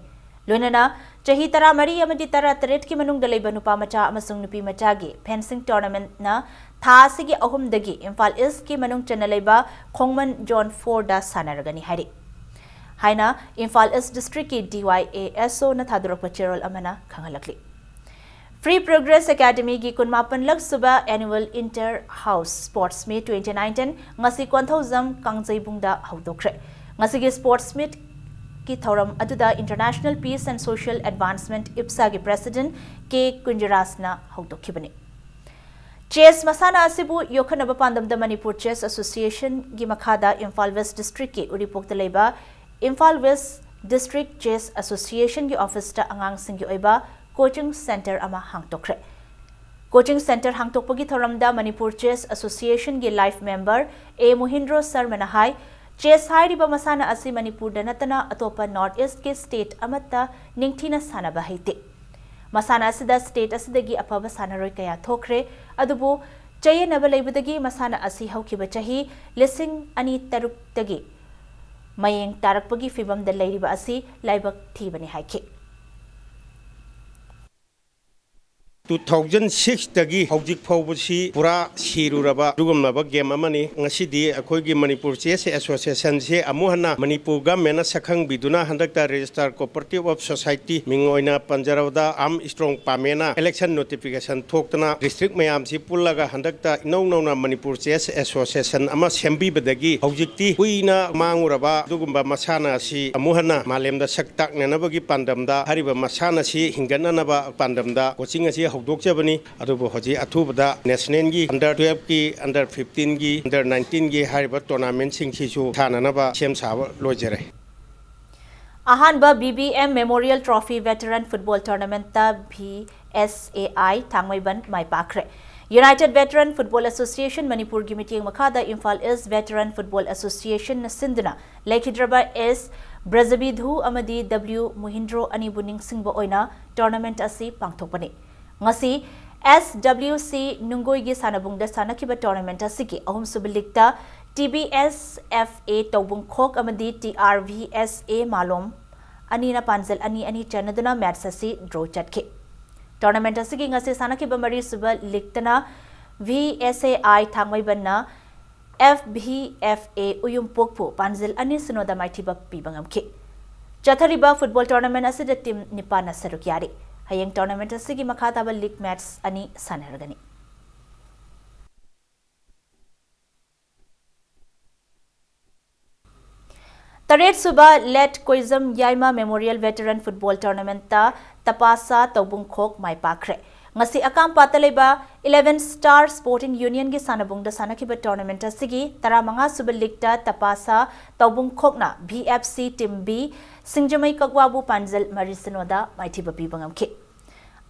ꯂꯣꯏꯅꯅ ꯆꯍꯤ ꯇꯔꯥꯃꯔꯤ ꯑꯃꯗꯤ ꯇꯔꯥꯇꯔꯦꯠꯀꯤ ꯃꯅꯨꯡꯗ ꯂꯩꯕ ꯅꯨꯄꯥ ꯃꯆꯥ ꯑꯃꯁꯨꯡ ꯅꯨꯄꯤ ꯃꯆꯥꯒꯤ ꯐꯦꯟꯁꯤꯡ ꯇꯣꯔꯅꯥꯃꯦꯟꯠꯅ ꯊꯥ ꯑꯁꯤꯒꯤ ꯑꯍꯨꯝꯗꯒꯤ ꯏꯝꯐꯥꯜ ꯏꯁ꯭ꯠꯀꯤ ꯃꯅꯨꯡ ꯆꯟꯅ ꯂꯩꯕ ꯈꯣꯡꯃꯟ ꯖꯣꯟ ꯐꯣꯔꯗ ꯁꯥꯟꯅꯔꯒꯅꯤ ꯍꯥꯏꯔꯤ꯫ ꯍꯥꯏꯅ ꯏꯝꯐꯥꯜ ꯏꯁ ꯗꯤꯁꯇ꯭ꯔꯤꯛꯀꯤ ꯗꯤ ꯋꯥꯏ ꯑꯦ ꯑꯦꯁ ꯑꯣꯅ ꯊꯥꯗꯣꯔꯛꯄ ꯆꯦꯔꯣꯜ ꯑꯃꯅ ꯈꯪꯍꯜꯂꯛꯂꯤ꯫ Free Progress Academyꯒꯤ ꯀꯨꯟꯃꯥꯄꯟꯂꯛ ꯁꯨꯕ Annual Inter House Sports Meet twenty nineteen ꯉꯁꯤ ꯀꯣꯟꯊꯧꯖꯝ ꯀꯥꯡꯖꯩꯕꯨꯡꯗ ꯍꯧꯗꯣꯛꯈ꯭ꯔꯦ꯫ ꯉꯁꯤꯒꯤ Sports Meetꯀꯤ ꯊꯧꯔꯝ ꯑꯗꯨꯗ International Peace and Social Advancement, IPSAꯒꯤ President K ꯀꯨꯟꯖꯔꯥꯖꯅ ꯍꯧꯗꯣꯛꯈꯤꯕꯅꯤ꯫ Chess ꯃꯁꯥꯟꯅ ꯑꯁꯤꯕꯨ ꯌꯣꯛꯈꯠꯅꯕ ꯄꯥꯟꯗꯝꯗ ꯃꯅꯤꯄꯨꯔ Chess Associationꯒꯤ ꯃꯈꯥꯗ ꯏꯝꯐꯥꯜ West Districtꯀꯤ ꯎꯔꯤꯄꯣꯛꯇ ꯂꯩꯕ ꯏꯝꯐꯥꯜ West District Chess Associationꯒꯤ officeꯇ ꯑꯉꯥꯡꯁꯤꯡꯒꯤ ꯑꯣꯏꯕ coaching centre ꯑꯃ ꯍꯥꯡꯗꯣꯛꯈ꯭ꯔꯦ꯫ Coaching centre ꯍꯥꯡꯗꯣꯛꯄꯒꯤ ꯊꯧꯔꯝꯗ ꯃꯅꯤꯄꯨꯔ Chess Associationꯒꯤ life member ꯑꯦ ꯃꯣꯍꯤꯟꯗ꯭ꯔꯣ ꯁꯔꯃꯅ ꯍꯥꯏ, chess ꯍꯥꯏꯔꯤꯕ ꯃꯁꯥꯟꯅ ꯑꯁꯤ ꯃꯅꯤꯄꯨꯔꯗ ꯅꯠꯇꯅ ꯑꯇꯣꯞꯄ North Eastꯀꯤ state ꯑꯃꯠꯇ ꯅꯤꯡꯊꯤꯅ ꯁꯥꯟꯅꯕ ꯍꯩꯇꯦ꯫ ꯃꯁꯥꯟꯅ ꯑꯁꯤꯗ state ꯑꯁꯤꯗꯒꯤ ꯑꯐꯕ ꯁꯥꯟꯅꯔꯣꯏ ꯀꯌꯥ ꯊꯣꯛꯈ꯭ꯔꯦ, ꯑꯗꯨꯕꯨ ꯆꯌꯦꯠꯅꯕ ꯂꯩꯕꯗꯒꯤ ꯃꯁꯥꯟꯅ ꯑꯁꯤ ꯍꯧꯈꯤꯕ ꯆꯍꯤ ꯂꯤꯁꯤꯡ ꯑꯅꯤ ꯇꯔꯨꯛꯇꯒꯤ ꯃꯌꯦꯡ ꯇꯥꯔꯛꯄꯒꯤ ꯐꯤꯚꯝꯗ ꯂꯩꯔꯤꯕ ꯑꯁꯤ ꯂꯥꯏꯕꯛ ꯊꯤꯕꯅꯤ ꯍꯥꯏꯈꯤ꯫ Two thousand sixꯇꯒꯤ ꯍꯧꯖꯤꯛ ꯐꯥꯎꯕꯁꯤ ꯄꯨꯔꯥ ꯁꯤꯔꯨꯔꯕ ꯑꯗꯨꯒꯨꯝꯂꯕ game ꯑꯃꯅꯤ꯫ ꯉꯁꯤꯗꯤ ꯑꯩꯈꯣꯏꯒꯤ ꯃꯅꯤꯄꯨꯔ Chess Associationꯁꯦ ꯑꯃꯨꯛ ꯍꯟꯅ ꯃꯅꯤꯄꯨꯔ governmentꯅ ꯁꯛꯈꯪꯕꯤꯗꯨꯅ ꯍꯟꯗꯛꯇ Register Cooperative of Society, ꯃꯤꯡ ꯑꯣꯏꯅ ꯄꯟꯖꯔꯕꯗ Armstrong ꯄꯥꯝꯃꯦꯅ election notification ꯊꯣꯛꯇꯅ district ꯃꯌꯥꯝꯁꯤ ꯄꯨꯜꯂꯒ ꯍꯟꯗꯛꯇ ꯏꯅꯧ ꯅꯧꯅ ꯃꯅꯤꯄꯨꯔ Chess Association ꯑꯃ ꯁꯦꯝꯕꯤꯕꯗꯒꯤ ꯍꯧꯖꯤꯛꯇꯤ ꯀꯨꯏꯅ ꯃꯥꯡꯉꯨꯔꯕ ꯑꯗꯨꯒꯨꯝꯕ ꯃꯁꯥꯟꯅ ꯑꯁꯤ ꯑꯃꯨꯛ ꯍꯟꯅ ꯃꯥꯂꯦꯝꯗ ꯁꯛ ꯇꯥꯛꯅꯅꯕꯒꯤ ꯄꯥꯟꯗꯝꯗ ꯍꯥꯏꯔꯤꯕ ꯃꯁꯥꯟꯅ ꯑꯁꯤ ꯍꯤꯡꯒꯠꯅꯅꯕ ꯄꯥꯟꯗꯝꯗ coaching ꯑꯁꯤ ꯍꯧꯗꯣꯛꯆꯕꯅꯤ꯫ ꯑꯗꯨꯕꯨ ꯍꯧꯖꯤꯛ ꯑꯊꯨꯕꯗ nationalꯒꯤ under twelveꯀꯤ, under fifteenꯒꯤ, under nineteenꯒꯤ ꯍꯥꯏꯔꯤꯕ tournamentꯁꯤꯡꯁꯤꯁꯨ ꯁꯥꯟꯅꯅꯕ ꯁꯦꯝ ꯁꯥꯕ ꯂꯣꯏꯖꯔꯦ꯫ ꯑꯍꯥꯟꯕ B B M Memorial Trophy Veteran Football Tournamentꯇ ꯚꯤ ꯑꯦꯁ ꯑꯦ ꯑꯥꯏ ꯊꯥꯡꯃꯩꯕꯟ ꯃꯥꯏ ꯄꯥꯛꯈ꯭ꯔꯦ꯫ United Veteran Football Association ꯃꯅꯤꯄꯨꯔꯒꯤ ꯃꯤꯠꯌꯦꯡ ꯃꯈꯥꯗ ꯏꯝꯐꯥꯜ East Veteran Football Associationꯅ ꯁꯤꯟꯗꯨꯅ ꯂꯩꯈꯤꯗ꯭ꯔꯕ ꯑꯦꯁ ꯕ꯭ꯔꯖꯕꯤꯙꯨ ꯑꯃꯗꯤ ꯗꯕ꯭ꯂꯤꯎ ꯃꯣꯍꯤꯟꯗ꯭ꯔꯣ ꯑꯅꯤꯕꯨ ꯅꯤꯡꯁꯤꯡꯕ ꯑꯣꯏꯅ tournament ꯑꯁꯤ ꯄꯥꯡꯊꯣꯛꯄꯅꯤ꯫ ꯉꯁꯤ ꯑꯦꯁ ꯗꯕ꯭ꯂꯤꯎ ꯁꯤ ꯅꯨꯡꯒꯣꯏꯒꯤ ꯁꯥꯟꯅꯕꯨꯡꯗ ꯁꯥꯟꯅꯈꯤꯕ tournament ꯑꯁꯤꯒꯤ ꯑꯍꯨꯝꯁꯨꯕ leagueꯇ T B S F A ꯇꯧꯕꯨꯡꯈꯣꯛ ꯑꯃꯗꯤ ꯇꯤ ꯑꯥꯔ ꯚꯤ ꯑꯦꯁ ꯑꯦ ꯃꯥꯂꯣꯝ ꯑꯅꯤꯅ ꯄꯥꯟꯖꯜ ꯑꯅꯤ ꯑꯅꯤ ꯆꯟꯅꯗꯨꯅ match ꯑꯁꯤ draw ꯆꯠꯈꯤ꯫ Tournament ꯑꯁꯤꯒꯤ ꯉꯁꯤ ꯁꯥꯟꯅꯈꯤꯕ ꯃꯔꯤꯁꯨꯕ leagueꯇꯅ ꯚꯤ ꯑꯦꯁ ꯑꯦ ꯑꯥꯏ ꯊꯥꯡꯃꯩꯕꯟꯅ F B F A ꯎꯌꯨꯝꯄꯣꯛꯄꯨ ꯄꯥꯟꯖꯤꯜ ꯑꯅꯤ ꯁꯤꯅꯣꯗ ꯃꯥꯏꯊꯤꯕ ꯄꯤꯕ ꯉꯝꯈꯤ꯫ ꯆꯠꯊꯔꯤꯕ football tournament ꯑꯁꯤꯗ team ꯅꯤꯄꯥꯟꯅ ꯁꯔꯨꯛ ꯌꯥꯔꯤ꯫ ꯍꯌꯦꯡ tournament ꯑꯁꯤꯒꯤ ꯃꯈꯥ ꯇꯥꯕ league match ꯑꯅꯤ ꯁꯥꯟꯅꯔꯒꯅꯤ꯫ ꯇꯔꯦꯠ ꯁꯨꯕ ꯂꯦꯠ ꯀꯣꯏꯖꯝ ꯌꯥꯏꯃ Memorial Veteran Football Tournamentꯇ ꯇꯄꯥꯁꯥ ꯇꯧꯕꯨꯡꯈꯣꯛ ꯃꯥꯏ ꯄꯥꯛꯈ꯭ꯔꯦ꯫ ꯉꯁꯤ ꯑꯀꯥꯝꯄꯥꯠꯇ ꯂꯩꯕ Eleven Star Sporting Unionꯒꯤ ꯁꯥꯟꯅꯕꯨꯡꯗ ꯁꯥꯟꯅꯈꯤꯕ tournament ꯑꯁꯤꯒꯤ ꯇꯔꯥꯃꯉꯥ ꯁꯨꯕ leagueꯇ ꯇꯄꯥꯁꯥ ꯇꯧꯕꯨꯡꯈꯣꯛꯅ V F C team B ꯁꯤꯡꯖꯃꯩ ꯀꯛꯋꯥꯕꯨ ꯄꯥꯟꯖꯜ ꯃꯔꯤ ꯁꯤꯅꯣꯗ ꯃꯥꯏꯊꯤꯕ ꯄꯤꯕ ꯉꯝꯈꯤ꯫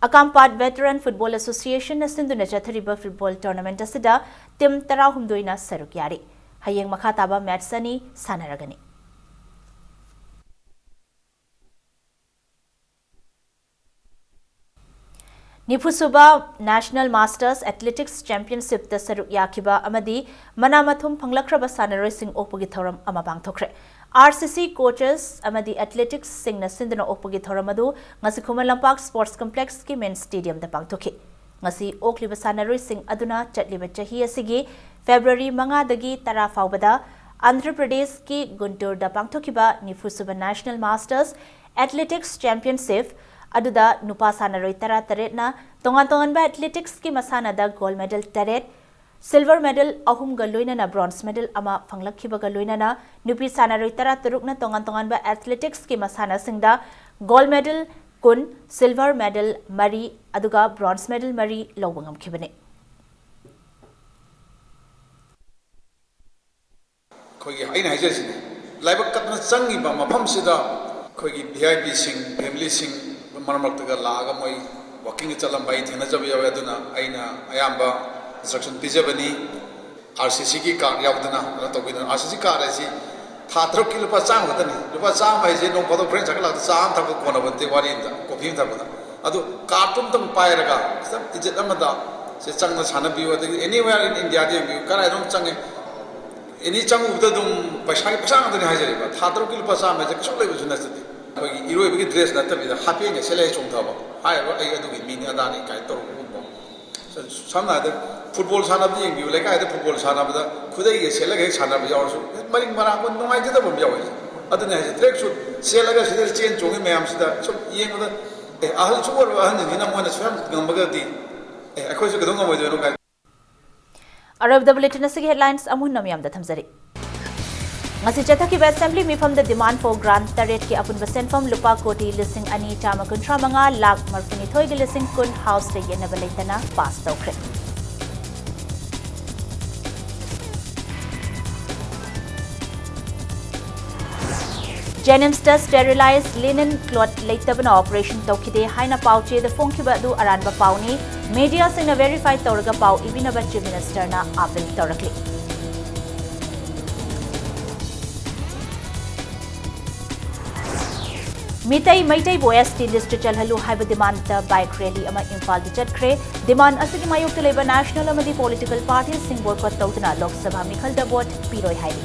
ꯑꯀꯥꯝꯄꯥꯠ Veteran Football Associationꯅ ꯁꯤꯟꯗꯨꯅ ꯆꯠꯊꯔꯤꯕ football tournament ꯑꯁꯤꯗ team ꯇꯔꯥꯍꯨꯝꯗꯣꯏꯅ ꯁꯔꯨꯛ ꯌꯥꯔꯤ꯫ ꯍꯌꯦꯡ ꯃꯈꯥ ꯇꯥꯕ match ꯑꯅꯤ ꯁꯥꯟꯅꯔꯒꯅꯤ꯫ ꯅꯤꯐꯨꯁꯨꯕ National Masters Athletics Championshipꯇ ꯁꯔꯨꯛ ꯌꯥꯈꯤꯕ ꯑꯃꯗꯤ ꯃꯅꯥ ꯃꯊꯨꯝ ꯐꯪꯂꯛꯈ꯭ꯔꯕ ꯁꯥꯟꯅꯔꯣꯏꯁꯤꯡ ꯑꯣꯛꯄꯒꯤ ꯊꯧꯔꯝ ꯑꯃ ꯄꯥꯡꯊꯣꯛꯈ꯭ꯔꯦ꯫ R C C coachesꯑꯃꯗꯤ athletesꯁꯤꯡꯅ ꯁꯤꯟꯗꯨꯅ ꯑꯣꯛꯄꯒꯤ ꯊꯧꯔꯝ ꯑꯗꯨ ꯉꯁꯤ ꯈꯨꯃꯟ ꯂꯝꯄꯥꯛ sports complexꯀꯤ main stadiumꯗ ꯄꯥꯡꯊꯣꯛꯈꯤ꯫ ꯉꯁꯤ ꯑꯣꯛꯂꯤꯕ ꯁꯥꯟꯅꯔꯣꯏꯁꯤꯡ ꯑꯗꯨꯅ ꯆꯠꯂꯤꯕ ꯆꯍꯤ ꯑꯁꯤꯒꯤ February ꯃꯉꯥꯗꯒꯤ ꯇꯔꯥ ꯐꯥꯎꯕꯗ ꯑꯟꯙ꯭ꯔ ꯄ꯭ꯔꯗꯦꯁꯀꯤ ꯒꯨꯟꯇꯨꯔꯗ ꯄꯥꯡꯊꯣꯛꯈꯤꯕ ꯅꯤꯐꯨꯁꯨꯕ National Masters Athletics Championship ꯑꯗꯨꯗ ꯅꯨꯄꯥ ꯁꯥꯟꯅꯔꯣꯏ ꯇꯔꯥꯇꯔꯦꯠꯅ ꯇꯣꯉꯥꯟ ꯇꯣꯉꯥꯟꯕ athleticsꯀꯤ ꯃꯁꯥꯟꯅꯗ gold medal ꯇꯔꯦꯠ, silver medal ꯑꯍꯨꯝꯒ ꯂꯣꯏꯅꯅ bronze medal ꯑꯃ ꯐꯪꯂꯛꯈꯤꯕꯒ ꯂꯣꯏꯅꯅ ꯅꯨꯄꯤ ꯁꯥꯟꯅꯔꯣꯏ ꯇꯔꯥꯇꯔꯨꯛꯅ ꯇꯣꯉꯥꯟ ꯇꯣꯉꯥꯟꯕ athleticsꯀꯤ ꯃꯁꯥꯟꯅꯁꯤꯡꯗ gold medal ꯀꯨꯟ, silver medal ꯃꯔꯤ, ꯑꯗꯨꯒ bronze medal ꯃꯔꯤ ꯂꯧꯕ ꯉꯝꯈꯤꯕꯅꯤ꯫ ꯑꯩꯈꯣꯏꯒꯤ ꯑꯩꯅ ꯍꯥꯏꯖꯔꯤꯁꯤꯅꯤ, ꯂꯥꯏꯕꯛ ꯀꯠꯇꯅ ꯆꯪꯉꯤꯕ ꯃꯐꯝꯁꯤꯗ ꯑꯩꯈꯣꯏꯒꯤ V I Pꯁꯤꯡ, familyꯁꯤꯡ ꯃꯔꯛ ꯃꯔꯛꯇꯒ ꯂꯥꯛꯑꯒ ꯃꯣꯏ walkingꯒ ꯆꯠꯂꯝꯕ ꯑꯩ ꯊꯦꯡꯅꯖꯕ ꯌꯥꯎꯋꯦ꯫ ꯑꯗꯨꯅ ꯑꯩꯅ ꯑꯌꯥꯝꯕ instruction ꯄꯤꯖꯕꯅꯤ꯫ R C Cꯒꯤ card ꯌꯥꯎꯗꯅ ꯀꯩꯅꯣ ꯇꯧꯕꯤꯗꯅ, R C C card ꯍꯥꯏꯁꯤ ꯊꯥ ꯇꯔꯨꯛꯀꯤ ꯂꯨꯄꯥ ꯆꯥꯝꯃ ꯈꯛꯇꯅꯤ꯫ ꯂꯨꯄꯥ ꯆꯥꯝꯃ ꯍꯥꯏꯁꯦ ꯅꯣꯡ ꯐꯥꯗꯣꯛ friend circle ꯂꯥꯛꯇ ꯆꯥ ꯑꯃ ꯊꯛꯄ ꯀꯣꯟꯅꯕ ꯅꯠꯇꯦ, ꯋꯥꯔꯤ ꯑꯃꯗ, coffee ꯑꯃ ꯊꯛꯄꯗ꯫ ꯑꯗꯨ cardꯇꯨ ꯑꯝꯇꯪ ꯄꯥꯏꯔꯒ ꯈꯤꯇꯪ ꯏꯖꯠ ꯑꯃꯗ ꯁꯦ ꯆꯪꯅ ꯁꯥꯟꯅꯕꯤꯌꯨ꯫ ꯑꯗꯒꯤ anywhere in Indiaꯗ ꯌꯦꯡꯕꯤꯌꯨ, ꯀꯗꯥꯏꯗ ꯑꯗꯨꯝ ꯆꯪꯉꯦ, any ꯆꯪꯉꯨꯕꯗ ꯑꯗꯨꯝ ꯄꯩꯁꯥꯒꯤ ꯄꯩꯁꯥ ꯉꯥꯛꯇꯅꯤ ꯍꯥꯏꯖꯔꯤꯕ꯫ ꯊꯥ ꯇꯔꯨꯛꯀꯤ ꯂꯨꯄꯥ ꯆꯥꯝꯃ ꯍꯥꯏꯁꯦ ꯀꯩꯁꯨ ꯂꯩꯕꯁꯨ ꯅꯠꯆꯗꯦ꯫ ꯑꯩꯈꯣꯏꯒꯤ ꯏꯔꯣꯏꯕꯒꯤ dress ꯅꯠꯇꯕꯤꯗ ꯍꯥꯄꯦꯟꯒ ꯁꯦꯠꯂ ꯍꯦꯛ ꯆꯣꯡꯊꯕ ꯍꯥꯏꯔꯤꯕ, ꯑꯩ ꯑꯗꯨꯒꯤ ꯃꯤꯅꯤ ꯑꯗꯥꯅꯤ ꯀꯥꯏꯅ ꯇꯧꯔꯨꯕꯒꯨꯝꯕ꯫ ꯁꯝꯅ ꯍꯥꯏꯔꯕꯗ ꯐꯨꯠꯕꯣꯜ ꯁꯥꯟꯅꯕꯗ ꯌꯦꯡꯕꯤꯌꯨ, ꯂꯩꯀꯥꯏꯗ ꯐꯨꯠꯕꯣꯜ ꯁꯥꯟꯅꯕꯗ ꯈꯨꯗꯩꯒ ꯁꯦꯠꯂꯒ ꯍꯦꯛ ꯁꯥꯟꯅꯕ ꯌꯥꯎꯔꯁꯨ ꯍꯦꯛ ꯃꯔꯤꯡ ꯃꯔꯥꯡꯕ ꯅꯨꯡꯉꯥꯏꯖꯗꯕ ꯑꯃ ꯌꯥꯎꯋꯦ꯫ ꯑꯗꯨꯅ ꯍꯥꯏꯁꯦ track suit ꯁꯦꯠꯂꯒ ꯁꯤꯗ ꯆꯦꯟ ꯆꯣꯡꯉꯤ ꯃꯌꯥꯝꯁꯤꯗ ꯁꯨꯝ ꯌꯦꯡꯕꯗ ꯑꯦ ꯑꯍꯜ ꯁꯨꯛ ꯑꯣꯏꯔꯕ ꯑꯍꯟꯁꯤꯡꯁꯤꯅ ꯃꯣꯏꯅ ꯁꯨꯌꯥꯝ ꯉꯝꯃꯒꯗꯤ ꯑꯦ ꯑꯩꯈꯣꯏꯁꯨ ꯀꯩꯗꯧ ꯉꯝꯃꯣꯏꯗꯣꯏꯅꯣ ꯀꯥꯏ꯫ ꯑꯔꯣꯏꯕꯗ bulletin ꯑꯁꯤꯒꯤ headlines ꯑꯃꯨꯛ ꯍꯟꯅ ꯃꯌꯥꯝꯗ ꯊꯝꯖꯔꯤ꯫ ꯉꯁꯤ ꯆꯠꯊꯈꯤꯕ assembly ꯃꯤꯐꯝꯗ demand for grant ꯇꯔꯦꯠꯀꯤ ꯑꯄꯨꯟꯕ ꯁꯦꯟꯐꯝ ꯂꯨꯄꯥ ꯀꯣꯇꯤ ꯂꯤꯁꯤꯡ ꯑꯅꯤ ꯆꯥꯝꯃ ꯀꯨꯟꯊ꯭ꯔꯥ ꯃꯉꯥ ꯂꯥꯈ ꯃꯔꯤꯐꯨꯅꯤꯊꯣꯏꯒꯤ ꯂꯤꯁꯤꯡ ꯀꯨꯟ House ꯇ ꯌꯦꯠꯅꯕ ꯂꯩꯇꯅ pass ꯇꯧꯈ꯭ꯔꯦ꯫ JNIMS ꯇ sterilized linen cloth ꯂꯩꯇꯕꯅ operation ꯇꯧꯈꯤꯗꯦ ꯍꯥꯏꯅ ꯄꯥꯎ ꯆꯦꯗ ꯐꯣꯡꯈꯤꯕ ꯑꯗꯨ ꯑꯔꯥꯟꯕ ꯄꯥꯎꯅꯤ꯫ Media ꯁꯤꯡꯅ verify ꯇꯧꯔꯒ ꯄꯥꯎ ꯏꯕꯤꯅꯕ Chief Minister ꯅ appeal ꯇꯧꯔꯛꯂꯤ꯫ ꯃꯤꯇꯩ ꯃꯩꯇꯩꯕꯨ ST list ꯇ ꯆꯜꯍꯜꯂꯨ ꯍꯥꯏꯕ demand ꯇ bike rally ꯑꯃ ꯏꯝꯐꯥꯜꯗ ꯆꯠꯈ꯭ꯔꯦ꯫ Demand ꯑꯁꯤꯒꯤ ꯃꯥꯌꯣꯛꯇ ꯂꯩꯕ national ꯑꯃꯗꯤ political party ꯁꯤꯡ boycott ꯇꯧꯗꯨꯅ ꯂꯣꯛ ꯁꯚꯥ ꯃꯤꯈꯜꯗ vote ꯄꯤꯔꯣꯏ ꯍꯥꯏꯔꯤ꯫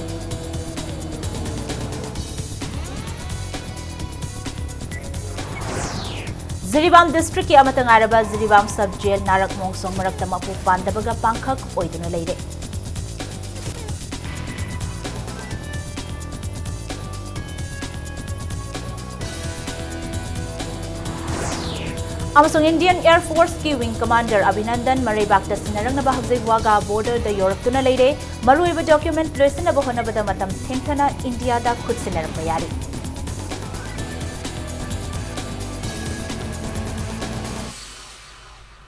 ꯖꯤꯔꯤꯕꯥꯝ district ꯀꯤ ꯑꯃꯠꯇ ꯉꯥꯏꯔꯕ ꯖꯤꯔꯤꯕꯥꯝ sub jail ꯅꯥꯔꯛ ꯃꯣꯡꯁꯣꯡ ꯃꯔꯛꯇ ꯃꯄꯨ ꯄꯥꯟꯗꯕꯒ ꯄꯥꯡꯈꯛ ꯑꯣꯏꯗꯨꯅ ꯂꯩꯔꯦ꯫ ꯑꯃꯁꯨꯡ Indian Air Force ꯀꯤ wing commander ꯑꯚꯤꯅꯟꯗꯟ ꯃꯔꯩꯕꯥꯛꯇ ꯁꯤꯟꯅꯔꯛꯅꯕ ꯍꯧꯖꯤꯛ ꯋꯥꯒꯥ border ꯗ ꯌꯧꯔꯛꯇꯨꯅ ꯂꯩꯔꯦ꯫ ꯃꯔꯨꯑꯣꯏꯕ document ꯂꯣꯏꯁꯤꯟꯅꯕ ꯍꯣꯠꯅꯕꯗ ꯃꯇꯝ ꯊꯦꯡꯊꯅ ꯏꯟꯗꯤꯌꯥꯗ ꯈꯨꯠ ꯁꯤꯟꯅꯔꯛꯄ ꯌꯥꯔꯤ꯫